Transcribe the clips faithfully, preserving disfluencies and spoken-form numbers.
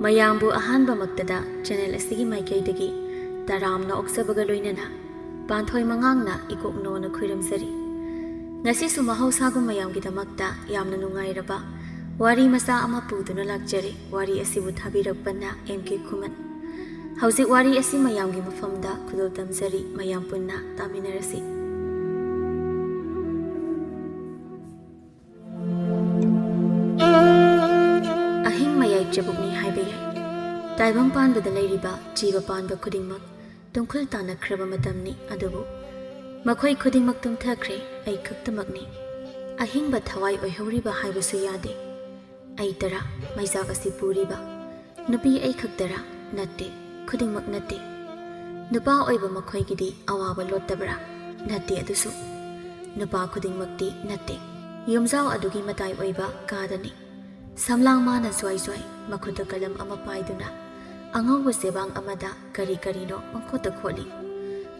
ꯃꯌꯥꯝꯕꯨ ꯑꯍꯥꯟꯕꯃꯛꯇꯗ channel ꯑꯁꯤꯒꯤ ꯃꯥꯏꯀꯩꯗꯒꯤ ꯇꯔꯥꯝꯅ ꯑꯣꯛꯆꯕꯒ ꯂꯣꯏꯅꯅ ꯄꯥꯟꯊꯣꯏ ꯃꯉꯥꯡꯅ ꯏꯀꯣꯛꯅꯣꯅ ꯈꯨꯔꯨꯝꯖꯔꯤ꯫ ꯉꯁꯤꯁꯨ ꯃꯍꯧꯁꯥꯒꯨꯝ ꯃꯌꯥꯝꯒꯤꯗꯃꯛꯇ ꯌꯥꯝꯅ ꯅꯨꯡꯉꯥꯏꯔꯕ ꯋꯥꯔꯤ ꯃꯆꯥ ꯑꯃ ꯄꯨꯗꯨꯅ ꯂꯥꯛꯆꯔꯤ꯫ ꯋꯥꯔꯤ ꯑꯁꯤꯕꯨ ꯊꯥꯕꯤꯔꯛꯄꯅ ꯑꯦꯝ ꯀꯦ ꯈꯨꯃꯟ꯫ ꯍꯧꯖꯤꯛ ꯋꯥꯔꯤ ꯑꯁꯤ ꯃꯌꯥꯝꯒꯤ ꯃꯐꯝꯗ ꯈꯨꯗꯣꯜ ꯇꯝꯖꯔꯤ꯫ ꯃꯌꯥꯝ ꯄꯨꯟꯅ ꯇꯥꯃꯤꯟꯅꯔꯁꯤ꯫ ꯑꯍꯤꯡ ꯃꯌꯥꯏ ꯆꯕꯨꯛꯅꯤ ꯍꯥꯏꯕ ꯌꯥꯏ꯫ ꯇꯥꯏꯕꯪ ꯄꯥꯟꯕꯗ ꯂꯩꯔꯤꯕ ꯖꯤꯕ ꯄꯥꯟꯕ ꯈꯨꯗꯤꯡꯃꯛ ꯇꯨꯝꯈꯨꯜ ꯇꯥꯅꯈ꯭ꯔꯕ ꯃꯇꯝꯅꯤ꯫ ꯑꯗꯨꯕꯨ ꯃꯈꯣꯏ ꯈꯨꯗꯤꯡꯃꯛ ꯇꯨꯝꯊꯈ꯭ꯔꯦ, ꯑꯩ ꯈꯛꯇꯃꯛꯅꯤ꯫ ꯑꯍꯤꯡꯕ ꯊꯋꯥꯏ ꯑꯣꯏꯍꯧꯔꯤꯕ ꯍꯥꯏꯕꯁꯨ ꯌꯥꯗꯦ꯫ ꯑꯩ ꯇꯔꯥ ꯃꯩꯆꯥꯛ ꯑꯁꯤ ꯄꯨꯔꯤꯕ ꯅꯨꯄꯤ ꯑꯩ ꯈꯛꯇꯔꯥ? ꯅꯠꯇꯦ, ꯈꯨꯗꯤꯡꯃꯛ ꯅꯠꯇꯦ꯫ ꯅꯨꯄꯥ ꯑꯣꯏꯕ ꯃꯈꯣꯏꯒꯤꯗꯤ ꯑꯋꯥꯕ ꯂꯣꯠꯇꯕ꯭ꯔꯥ? ꯅꯠꯇꯦ ꯑꯗꯨꯁꯨ꯫ ꯅꯨꯄꯥ ꯈꯨꯗꯤꯡꯃꯛꯇꯤ ꯅꯠꯇꯦ꯫ ꯌꯨꯝꯖꯥꯎ ꯑꯗꯨꯒꯤ ꯃꯇꯥꯏ ꯑꯣꯏꯕ ꯀꯥꯗꯅꯤ꯫ ꯁꯝꯂꯥꯡ ꯃꯥꯅ ꯖ꯭ꯋꯥꯏ ꯖ꯭ꯋꯥꯏ ꯃꯈꯨꯠꯇ ꯀꯂꯝ ꯑꯃ ꯄꯥꯏꯗꯨꯅ ꯑꯉꯧꯕ ꯆꯦꯕꯥꯡ ꯑꯃꯗ ꯀꯔꯤ ꯀꯔꯤꯅꯣ ꯄꯪꯈꯣꯠꯇ ꯈꯣꯠꯂꯤ꯫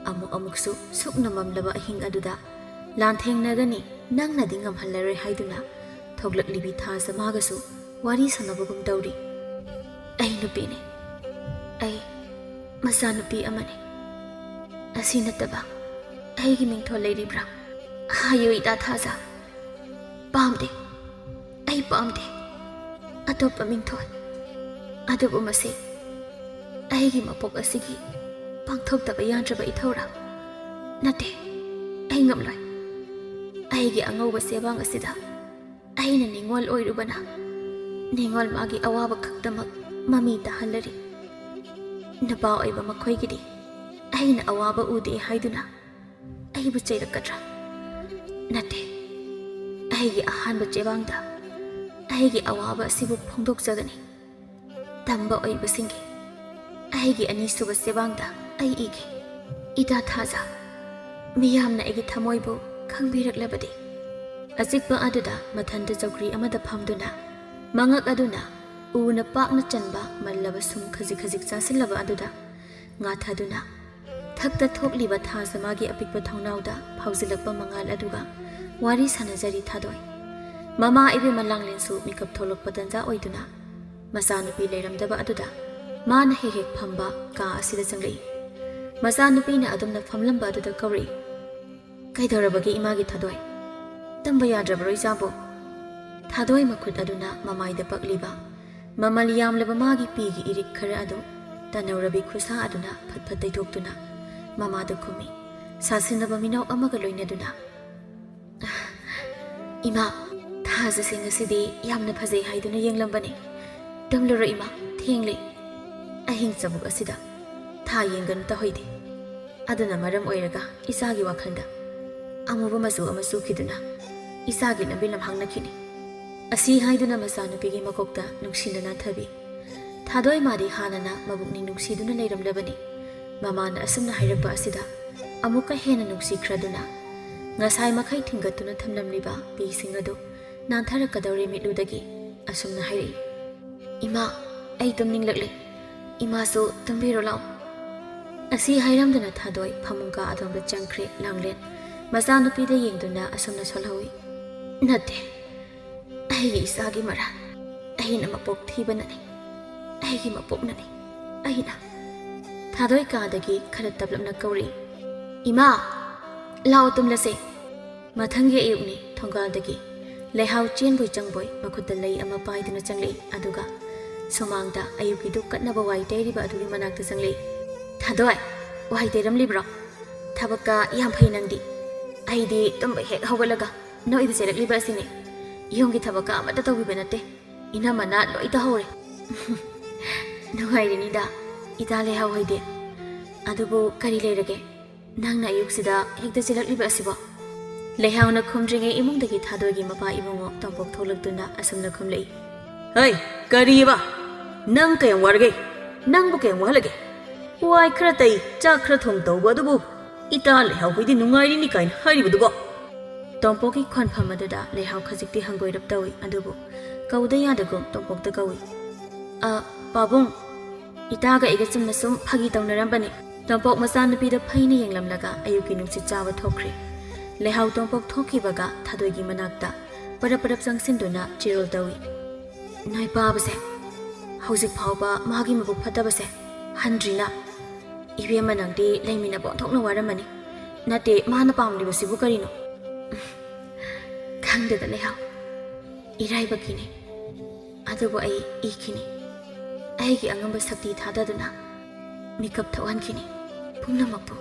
ꯑꯃꯨꯛ ꯑꯃꯨꯛꯁꯨ ꯁꯨꯛꯅ ꯃꯝꯂꯕ ꯑꯍꯤꯡ ꯑꯗꯨꯗ ꯂꯥꯟꯊꯦꯡꯅꯒꯅꯤ, ꯅꯪꯅꯗꯤ ꯉꯝꯍꯜꯂꯔꯣꯏ ꯍꯥꯏꯗꯨꯅ ꯊꯣꯛꯂꯛꯂꯤꯕꯤ ꯊꯥꯖ ꯃꯥꯒꯁꯨ ꯋꯥꯔꯤ ꯁꯥꯟꯅꯕꯒꯨꯝ ꯇꯧꯔꯤ꯫ ꯑꯩ ꯅꯨꯄꯤꯅꯤ꯫ ꯑꯩ ꯃꯆꯥꯅꯨꯄꯤ ꯑꯃꯅꯤ꯫ ꯑꯁꯤ ꯅꯠꯇꯕ ꯑꯩꯒꯤ ꯃꯤꯡꯊꯣꯜ ꯂꯩꯔꯤꯕ꯭ꯔꯥ? ꯍꯥꯏꯌꯨ ꯏꯇꯥ ꯊꯥꯖ꯫ ꯄꯥꯝꯗꯦ꯫ ꯑꯩ ꯄꯥꯝꯗꯦ꯫ ꯑꯇꯣꯞꯄ ꯃꯤꯡꯊꯣꯜ꯫ ꯑꯗꯨꯕꯨ ꯃꯁꯤ ꯑꯩꯒꯤ ꯃꯄꯣꯛ ꯑꯁꯤꯒꯤ ꯄꯥꯡꯊꯣꯛꯇꯕ ꯌꯥꯗ꯭ꯔꯕ ꯏꯊꯧꯔꯥ? ꯅꯠꯇꯦ, ꯑꯩ ꯉꯝꯂꯣꯏ꯫ ꯑꯩꯒꯤ ꯑꯉꯧꯕ ꯆꯦꯕꯥꯡ ꯑꯁꯤꯗ ꯑꯩꯅ ꯅꯤꯉꯣꯜ ꯑꯣꯏꯔꯨꯕꯅ ꯅꯤꯉꯣꯜ ꯃꯥꯒꯤ ꯑꯋꯥꯕ ꯈꯛꯇꯃꯛ ꯃꯃꯤ ꯇꯥꯍꯜꯂꯔꯤ꯫ ꯅꯨꯄꯥ ꯑꯣꯏꯕ ꯃꯈꯣꯏꯒꯤꯗꯤ ꯑꯩꯅ ꯑꯋꯥꯕ ꯎꯗꯦ ꯍꯥꯏꯗꯨꯅ ꯑꯩꯕꯨ ꯆꯩꯔꯛꯀꯗ꯭ꯔꯥ? ꯅꯠꯇꯦ, ꯑꯩꯒꯤ ꯑꯍꯥꯟꯕ ꯆꯦꯕꯥꯡꯗ ꯑꯩꯒꯤ ꯑꯋꯥꯕ ꯑꯁꯤꯕꯨ ꯐꯣꯡꯗꯣꯛꯆꯒꯅꯤ꯫ ꯇꯝꯕ ꯑꯣꯏꯕꯁꯤꯡꯒꯤ ꯑꯩꯒꯤ ꯑꯅꯤꯁꯨꯕ ꯆꯦꯕꯥꯡꯗ ꯑꯩ ꯏꯒꯦ꯫ ꯏꯇꯥ ꯊꯥꯖ, ꯃꯤꯌꯥꯝꯅ ꯑꯩꯒꯤ ꯊꯃꯣꯏꯕꯨ ꯈꯪꯕꯤꯔꯛꯂꯕꯗꯤ꯫ ꯑꯆꯤꯛꯄ ꯑꯗꯨꯗ ꯃꯊꯟꯇ ꯆꯧꯀ꯭ꯔꯤ ꯑꯃꯗ ꯐꯝꯗꯨꯅ, ꯃꯉꯛ ꯑꯗꯨꯅ ꯎꯅ ꯄꯥꯛꯅ ꯆꯟꯕ ꯃꯜꯂꯕ ꯁꯨꯝ ꯈꯖꯤꯛ ꯈꯖꯤꯛ ꯆꯥꯁꯤꯜꯂꯕ ꯑꯗꯨꯗ ꯉꯥꯊꯗꯨꯅ, ꯊꯛꯇ ꯊꯣꯛꯂꯤꯕ ꯊꯥꯖ ꯃꯥꯒꯤ ꯑꯄꯤꯛꯄ ꯊꯣꯡꯅꯥꯎꯗ ꯐꯥꯎꯖꯤꯜꯂꯛꯄ ꯃꯉꯥꯜ ꯑꯗꯨꯒ ꯋꯥꯔꯤ ꯁꯥꯟꯅꯖꯔꯤ ꯊꯥꯗꯣꯏ꯫ ꯃꯃꯥ ꯏꯕꯦꯝꯃ ꯂꯥꯡꯂꯦꯟꯁꯨ ꯃꯤꯀꯞ ꯊꯣꯛꯂꯛꯄ ꯇꯟꯖꯥ ꯑꯣꯏꯗꯨꯅ, ꯃꯆꯥꯅꯨꯄꯤ ꯂꯩꯔꯝꯗꯕ ꯑꯗꯨꯗ ꯃꯥꯅ ꯍꯦꯛ ꯍꯦꯛ ꯐꯝꯕ ꯀꯥ ꯑꯁꯤꯗ ꯆꯪꯂꯛꯏ꯫ ꯃꯆꯥꯅꯨꯄꯤꯅ ꯑꯗꯨꯝꯅ ꯐꯝꯂꯝꯕ ꯑꯗꯨꯗ ꯀꯧꯔꯛꯏ, "ꯀꯩꯗꯧꯔꯕꯒꯦ ꯏꯃꯥꯒꯤ ꯊꯥꯗꯣꯏ?" "ꯇꯝꯕ ꯌꯥꯗ꯭ꯔꯕꯔꯣ ꯏꯆꯥꯕꯨ?" ꯊꯥꯗꯣꯏ ꯃꯈꯨꯠ ꯑꯗꯨꯅ ꯃꯃꯥꯏꯗ ꯄꯛꯂꯤꯕ ꯃꯃꯜ ꯌꯥꯝꯂꯕ ꯃꯥꯒꯤ ꯄꯤꯒꯤ ꯏꯔꯤꯛ ꯈꯔ ꯑꯗꯨ ꯇꯅꯧꯔꯕꯤ ꯈꯨꯠꯁꯥ ꯑꯗꯨꯅ ꯐꯠ ꯐꯠ ꯇꯩꯊꯣꯛꯇꯨꯅ ꯃꯃꯥꯗ ꯈꯨꯝꯃꯤ, ꯁꯥꯁꯤꯟꯅꯕ ꯃꯤꯅꯣꯛ ꯑꯃꯒ ꯂꯣꯏꯅꯗꯨꯅ꯫ "ꯏꯃꯥ, ꯊꯥꯖꯁꯦ ꯉꯁꯤꯗꯤ ꯌꯥꯝꯅ ꯐꯖꯩ ꯍꯥꯏꯗꯨꯅ ꯌꯦꯡꯂꯝꯕꯅꯤ꯫ ꯇꯨꯝꯂꯨꯔꯣ ꯏꯃꯥ, ꯊꯦꯡꯂꯦ꯫ ꯑꯍꯤꯡ ꯆꯕꯨꯛ ꯑꯁꯤꯗ ꯊꯥ ꯌꯦꯡꯒꯅꯨ ꯇꯧꯍꯩꯗꯦ꯫ ꯑꯗꯨꯅ ꯃꯔꯝ ꯑꯣꯏꯔꯒ ꯏꯆꯥꯒꯤ ꯋꯥꯈꯜꯗ ꯑꯃꯨꯕ ꯃꯆꯨ ꯑꯃ ꯆꯨꯈꯤꯗꯨꯅ ꯏꯆꯥꯒꯤ ꯂꯝꯕꯤ ꯂꯝꯍꯥꯡꯅꯈꯤꯅꯤ"꯫ ꯑꯁꯤ ꯍꯥꯏꯗꯨꯅ ꯃꯆꯥꯅꯨꯄꯤꯒꯤ ꯃꯀꯣꯛꯇ ꯅꯨꯡꯁꯤꯅ ꯅꯥꯟꯊꯕꯤ꯫ ꯊꯥꯗꯣꯏ ꯃꯥꯗꯤ ꯍꯥꯟꯅꯅ ꯃꯕꯨꯛꯅꯤꯡ ꯅꯨꯡꯁꯤꯗꯨꯅ ꯂꯩꯔꯝꯂꯕꯅꯤ꯫ ꯃꯃꯥꯅ ꯑꯁꯨꯝꯅ ꯍꯥꯏꯔꯛꯄ ꯑꯁꯤꯗ ꯑꯃꯨꯛꯀ ꯍꯦꯟꯅ ꯅꯨꯡꯁꯤꯈ꯭ꯔꯗꯨꯅ ꯉꯁꯥꯏ ꯃꯈꯩ ꯊꯤꯡꯒꯠꯇꯨꯅ ꯊꯝꯂꯝꯂꯤꯕ ꯄꯤꯁꯤꯡ ꯑꯗꯨ ꯅꯥꯟꯊꯔꯛꯀꯗꯧꯔꯦ ꯃꯤꯠꯂꯨꯗꯒꯤ ꯑꯁꯨꯝꯅ ꯍꯥꯏꯔꯛꯏ, "ꯏꯃꯥ, ꯑꯩ ꯇꯨꯝꯅꯤꯡꯂꯛꯂꯦ꯫ ꯏꯃꯥꯁꯨ ꯇꯨꯝꯕꯤꯔꯣ ꯂꯥꯎ"꯫ ꯑꯁꯤ ꯍꯥꯏꯔꯝꯗꯨꯅ ꯊꯥꯗꯣꯏ ꯐꯃꯨꯡ ꯀꯥ ꯑꯗꯣꯝꯗ ꯆꯪꯈ꯭ꯔꯦ꯫ ꯂꯥꯡꯂꯦꯟ ꯃꯆꯥꯅꯨꯄꯤꯗ ꯌꯦꯡꯗꯨꯅ ꯑꯁꯨꯝꯅ ꯁꯣꯜꯍꯧꯏ, "ꯅꯠꯇꯦ, ꯑꯩꯒꯤ ꯏꯆꯥꯒꯤ ꯃꯔꯥꯜ꯫ ꯑꯩꯅ ꯃꯄꯣꯛ ꯊꯤꯕꯅꯅꯤ꯫ ꯑꯩꯒꯤ ꯃꯄꯣꯛꯅꯅꯤ꯫ ꯑꯩꯅ"꯫ ꯊꯥꯗꯣꯏ ꯀꯥꯗꯒꯤ ꯈꯔ ꯇꯞꯂꯞꯅ ꯀꯧꯔꯛꯏ, "ꯏꯃꯥ, ꯂꯥꯛꯑꯣ ꯇꯨꯝꯂꯁꯦ"꯫ ꯃꯊꯪꯒꯤ ꯑꯌꯨꯛꯅꯤ꯫ ꯊꯣꯡꯒꯥꯜꯗꯒꯤ ꯂꯩꯍꯥꯎ ꯆꯦꯟꯕꯣꯏ ꯆꯪꯕꯣꯏ ꯃꯈꯨꯠꯇ ꯂꯩ ꯑꯃ ꯄꯥꯏꯗꯨꯅ ꯆꯪꯂꯛꯏ꯫ ꯑꯗꯨꯒ ꯁꯨꯃꯥꯡꯗ ꯑꯌꯨꯛꯀꯤꯗꯨ ꯀꯠꯅꯕ ꯋꯥꯏ ꯇꯩꯔꯤꯕ ꯑꯗꯨꯒꯤ ꯃꯅꯥꯛꯇ ꯆꯪꯂꯛꯏ꯫ "ꯊꯥꯗꯣꯏ, ꯋꯥꯏ ꯇꯩꯔꯝꯂꯤꯕ꯭ꯔꯣ? ꯊꯕꯛꯀ ꯌꯥꯝ ꯐꯩ ꯅꯪꯗꯤ꯫ ꯑꯩꯗꯤ ꯇꯨꯝꯕ ꯍꯦꯛ ꯍꯧꯒꯠꯂꯒ ꯅꯣꯏꯗ ꯆꯦꯜꯂꯛꯂꯤꯕ ꯑꯁꯤꯅꯤ꯫ ꯌꯨꯝꯒꯤ ꯊꯕꯛꯀ ꯑꯃꯠꯇ ꯇꯧꯕꯤꯕ ꯅꯠꯇꯦ꯫ ꯏꯅꯝꯃꯅ ꯂꯣꯏ ꯇꯧꯍꯧꯔꯦ"꯫ "ꯅꯨꯡꯉꯥꯏꯔꯤꯅꯤꯗ, ꯏꯇꯥ ꯂꯩꯍꯥꯎ ꯍꯣꯏꯗꯤ꯫ ꯑꯗꯨꯕꯨ ꯀꯔꯤ ꯂꯩꯔꯒꯦ? ꯅꯪꯅ ꯑꯌꯨꯛꯁꯤꯗ ꯍꯦꯛꯇ ꯆꯦꯜꯂꯛꯂꯤꯕ ꯑꯁꯤꯕꯣ?" ꯂꯩꯍꯥꯎꯅ ꯈꯨꯝꯗ꯭ꯔꯤꯉꯩ ꯏꯃꯨꯡꯗꯒꯤ ꯊꯥꯗꯣꯏꯒꯤ ꯃꯄꯥ ꯏꯕꯨꯡꯉꯣ ꯇꯣꯝꯄꯣꯛ ꯊꯣꯛꯂꯛꯇꯨꯅ ꯑꯁꯨꯝꯅ ꯈꯨꯝꯂꯛꯏ, "ꯍꯩ, ꯀꯔꯤꯕ? ꯅꯪ ꯀꯌꯥꯝ ꯋꯥꯔꯒꯦ? ꯅꯪꯕꯨ ꯀꯌꯥꯝ ꯋꯥꯍꯜꯂꯒꯦ? ꯋꯥꯏ ꯈꯔ ꯇꯩ, ꯆꯥꯛ ꯈꯔ ꯊꯣꯡ ꯇꯧꯕ ꯑꯗꯨꯕꯨ ꯏꯇꯥ ꯂꯩꯍꯥꯎ ꯍꯣꯏꯗꯤ ꯅꯨꯡꯉꯥꯏꯔꯤꯅꯤ ꯀꯥꯏꯅ ꯍꯥꯏꯔꯤꯕꯗꯨꯕꯣ?" ꯇꯣꯝꯄꯣꯛꯀꯤ ꯈꯣꯟꯐꯝ ꯑꯗꯨꯗ ꯂꯩꯍꯥꯎ ꯈꯖꯤꯛꯇꯤ ꯍꯪꯒꯣꯏꯔꯞ ꯇꯧꯏ, ꯑꯗꯨꯕꯨ ꯀꯧꯗ ꯌꯥꯗꯒꯨꯝ ꯇꯣꯝꯄꯣꯛꯇ ꯀꯧꯏ, "ꯑ, ꯄꯥꯕꯨꯡ, ꯏꯇꯥꯒ ꯑꯩꯒ ꯆꯨꯝꯅ ꯁꯨꯝ ꯐꯥꯒꯤ ꯇꯧꯅꯔꯝꯕꯅꯤ"꯫ ꯇꯣꯝꯄꯣꯛ ꯃꯆꯥꯅꯨꯄꯤꯗ ꯐꯩꯅ ꯌꯦꯡꯂꯝꯂꯒ ꯑꯌꯨꯛꯀꯤ ꯅꯨꯡꯁꯤꯠ ꯆꯥꯕ ꯊꯣꯛꯈ꯭ꯔꯦ꯫ ꯂꯩꯍꯥꯎ ꯇꯣꯝꯄꯣꯛ ꯊꯣꯛꯈꯤꯕꯒ ꯊꯥꯗꯣꯏꯒꯤ ꯃꯅꯥꯛꯇ ꯄꯔꯞ ꯄꯔꯞ ꯆꯪꯁꯤꯟꯗꯨꯅ ꯆꯤꯔꯣꯜ ꯇꯧꯏ, "ꯅꯣꯏ ꯄꯥꯕꯁꯦ ꯍꯧꯖꯤꯛ ꯐꯥꯎꯕ ꯃꯥꯒꯤ ꯃꯕꯨꯛ ꯐꯠꯇꯕꯁꯦ ꯍꯟꯗ꯭ꯔꯤꯅ? ꯏꯕꯦꯝꯃ, ꯅꯪꯗꯤ ꯂꯩꯃꯤꯟꯅꯕ ꯑꯣꯟꯊꯣꯛꯅ ꯋꯥꯔꯝꯃꯅꯤ꯫ ꯅꯠꯇꯦ, ꯃꯥꯅ ꯄꯥꯝꯂꯤꯕꯁꯤꯕꯨ ꯀꯔꯤꯅꯣ? ꯈꯪꯗꯦꯗ ꯂꯩꯍꯥꯎ, ꯏꯔꯥꯏꯕꯛꯀꯤꯅꯤ꯫ ꯑꯗꯨꯕꯨ ꯑꯩ ꯏꯈꯤꯅꯤ꯫ ꯑꯩꯒꯤ ꯑꯉꯝꯕ ꯁꯛꯇꯤ ꯊꯥꯗꯗꯨꯅ ꯃꯤꯀꯞ ꯊꯣꯛꯍꯟꯈꯤꯅꯤ ꯄꯨꯝꯅꯃꯛꯄꯨ꯫